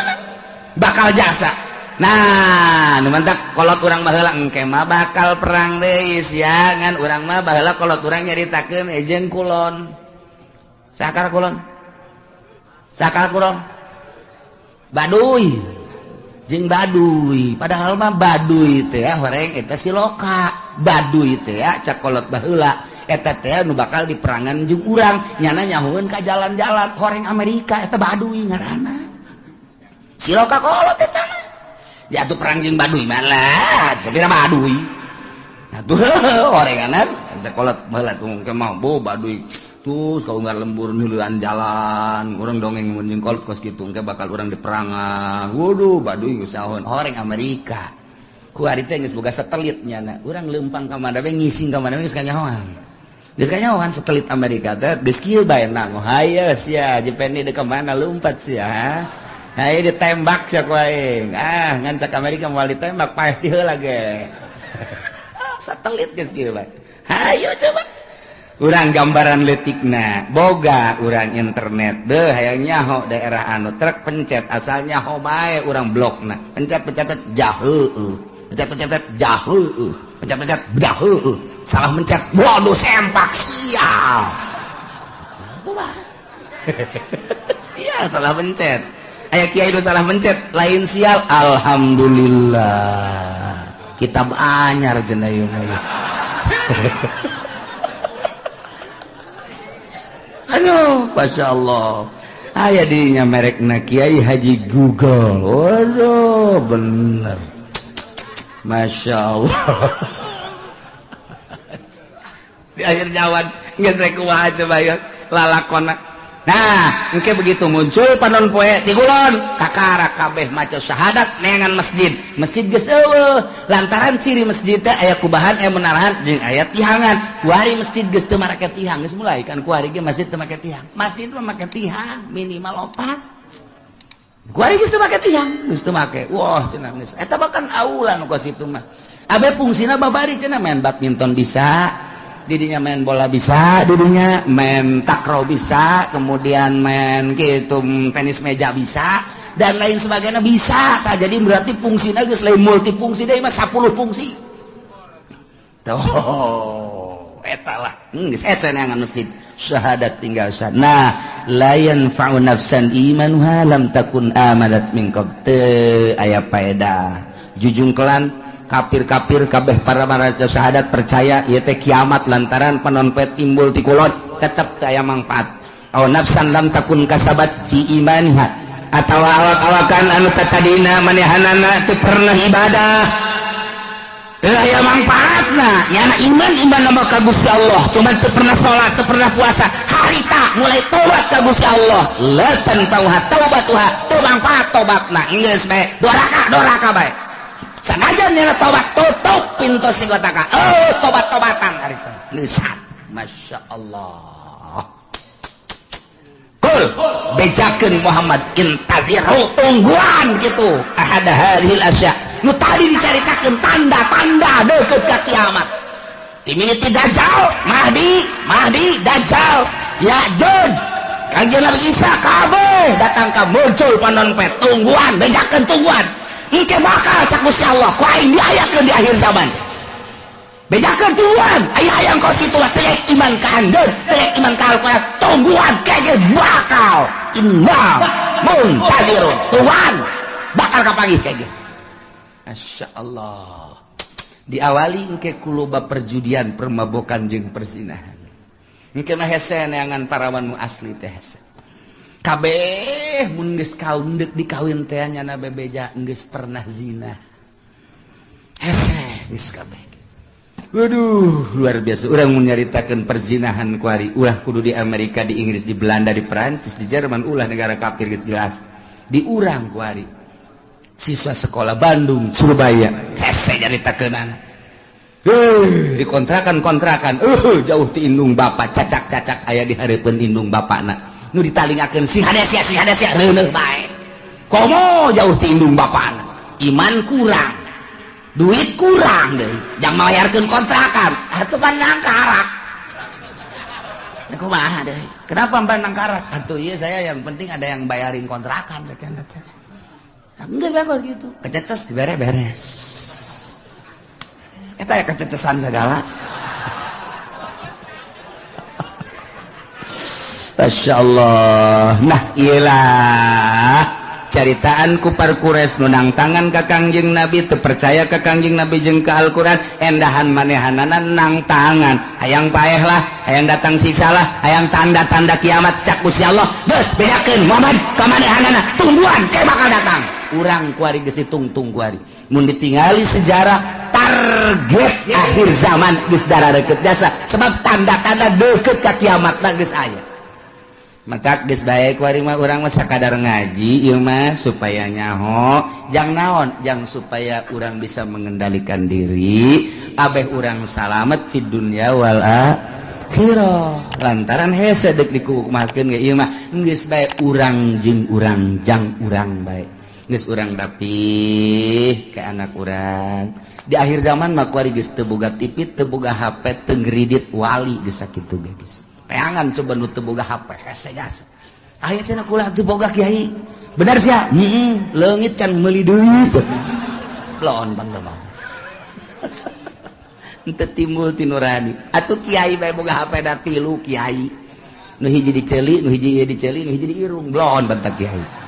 bakal jasa. Nah, nu mantak kolot urang baheula engke mah bakal perang deui sia, ngan urang mah baheula kolot urang nyaritakeun jeung kulon. Sakar kulon. Sakar kulon. Baduy. Jeung Baduy. Padahal mah Baduy teh horeng eta siloka. Baduy teh cak kolot baheula eta teh nu bakal diperangan jeung urang, nyana nyahueun ka jalan-jalan horeng Amerika eta Baduy ngaranna. Siloka kolot eta mah. Ya atuh perang jeung Baduy mah lah, sabira Baduy. Nah tuh horenganan cak kolot baheula teh mah bo Baduy. Agustus ka unggar lembur nuluan jalan urang dongeng mun jeung kolot kos kitu engke bakal urang diperangan. Waduh baduy geus saon horeng Amerika. Ku ari teh geus boga satelit nyana. Urang leumpang ka mana we ngising ka mana we geus kanyahoan. Geus kanyahoan satelit Amerika teh geus kieu bae nang. Hayo sia Jepeni deuk ka mana lumpat sia. Hayo ditembak sia ku aing. Ah ngan cak Amerika moal ditembak paeh ti heula ge. Satelit geus kieu bae. Hayo coba. Urang gambaran leutikna boga urang internet deh hayang nyaho daerah anu truk pencet asal nyaho bae urang blokna pencet pencet jaheueuh pencet pencet jaheueuh pencet pencet daheueuh salah mencet waduh sempak sial sial salah mencet aya kiai nu salah mencet lain sial alhamdulillah kitab anyar cenah ieu mah. Aduh, Masya Allah. Aya dinya merekna Kiai Haji Google. Waduh, bener. Masya Allah. Di akhir zaman geus rek kumaha coba ya lalakona. Nah, engke begitu muncul panon poe ti kulon, kakara kabeh maca syahadat neangan masjid. Masjid geus eueuh. Lantaran ciri masjid teh aya kubahan, aya menarahan jeung aya tihangan. Kuari masjid geus teu marake tihang, geus mulai kan kuari ge masjid teu make tihang. Masjid mah make tihang minimal 4. Kuari geus teu make tihang, geus teu make. Wah, cenah geus. Eta bahkan aula nu kos itu mah. Abe fungsina babari cenah main badminton bisa. Didinya main bola bisa, didinya main takraw bisa, kemudian main gitu tenis meja bisa, dan lain sebagainya bisa. Tah, jadi berarti fungsinya geus lain multifungsi deui mah 10 fungsi. Tuh, eta lah. Geus hese neangan masjid. Syahadat tinggal sah. Nah, la yanfa'u nafsan imanuha lam takun amanat min qabl. Teu aya paedah. Jujungkelan kafir-kafir kabeh para maraca syahadat percaya ieu teh kiamat lantaran panon poe timbul ti kulon tetep teu aya mangfaat. Aw nafsan lam takun kasabat fi imaniha atawa awak-awakan anu tatadina manehanana teu pernah ibadah teu aya mangfaatna nyana iman iman nama ka Gusti Allah cuman teu pernah salat teu pernah puasa harita mulai tobat ka Gusti Allah la tanfa'uha taubatuha teu mangfaat tobatna geus bae doraka bae. Sanajan nyana tobat tutup pintu sing gotaka. Oh, tobat-tobatan hari itu. Nisat. Masya Allah. Kul bejakeun Muhammad intaziru tungguan gitu. Ahada hadhil asya. Nu tadi dicaritakeun tanda-tanda deukeut ka kiamat. Timimiti Dajjal, Mahdi, Mahdi, Dajjal, Ya'juj, Kangjeng Nabi Isa kabeh datang ka muncul panon poe tungguan, bejakeun tungguan. Engke bakal cak Gusti Allah ku aing diayakeun di akhir zaman. Bejakeun tungguan, aya hayang kos kitu lah teu iman ka anjeun, teu iman ka Al-Qur'an, tungguan kege bakal inna muntazirun. Tungguan bakal kapanggih kege. Masya Allah. Diawali engke ku loba perjudian, permabokan jeung perzinahan. Engke mah hese neangan parawan nu asli teh hese. Kabeh mun geus kaun deuk dikawin teh nyana bebeja geus pernah zina. Hese geus kabeh. Waduh, luar biasa. Urang mun nyaritakeun perzinahan kuari, ulah kudu di Amerika, di Inggris, di Belanda, di Perancis, di Jerman, ulah negara kafir geus jelas. Di urang kuari. Siswa sekolah Bandung, Surabaya, hese nyaritakeunana. Di kontrakan-kontrakan, jauh ti indung bapak, cacak-cacak aya di hareupeun indung bapakna. Nu ditalingakeun sing hade sia reuneuh bae. Komo jauh ti indung bapana. Iman kurang. Duit kurang deui. Jang mayarkeun kontrakan. Atuh pandang karak. Kumaha deui? Kenapa pandang karak? Atuh ieu saya yang penting ada yang bayarin kontrakan sakieu teh. Enggak bagus gitu. Kececes dibere beres. Eta ya kececesan segala. Masya Allah. Nah iyalah caritaan kupar kures nunang tangan ka Kangjeng Nabi teu percaya ka Kangjeng Nabi jeung ka Al-Qur'an endahan manehanana nang tangan hayang paeh lah hayang datang siksa lah hayang tanda-tanda kiamat cak Gusti Allah geus bedakeun Muhammad ka manehanana tungguan ke bakal datang urang kuari geus ditungtung kuari mun ditingali sejarah Target akhir zaman geus deket jasa, sebab tanda-tanda deket ka kiamat geus aya. Matak geus bae kuari mah, urang mah sakadar ngaji ieu mah supaya nyaho jang naon, jang supaya urang bisa mengendalikan diri, abeh urang salamet di dunya wal akhirah. Lantaran hese dek dikukumakeun ge ieu mah, geus bae urang jeung urang, jang urang bae, geus urang rapih ke anak urang. Di akhir zaman mah kuari geus teu boga TV, teu boga HP, teu ngredit wali, geus sakitu ge geus. Teangan coba nu teu boga HP, hese jasa. Aya cenah, "Kula teu boga, Kiai." "Bener sia?" "Heeh." "Leungit can meuli deui." Lon bang mah henteu timbul ti nurani atuh. Kiai bae boga HP da tilu. Kiai nu hiji di ceuli, nu hiji ieu di ceuli, nu hiji di irung. Blon bentak kiai.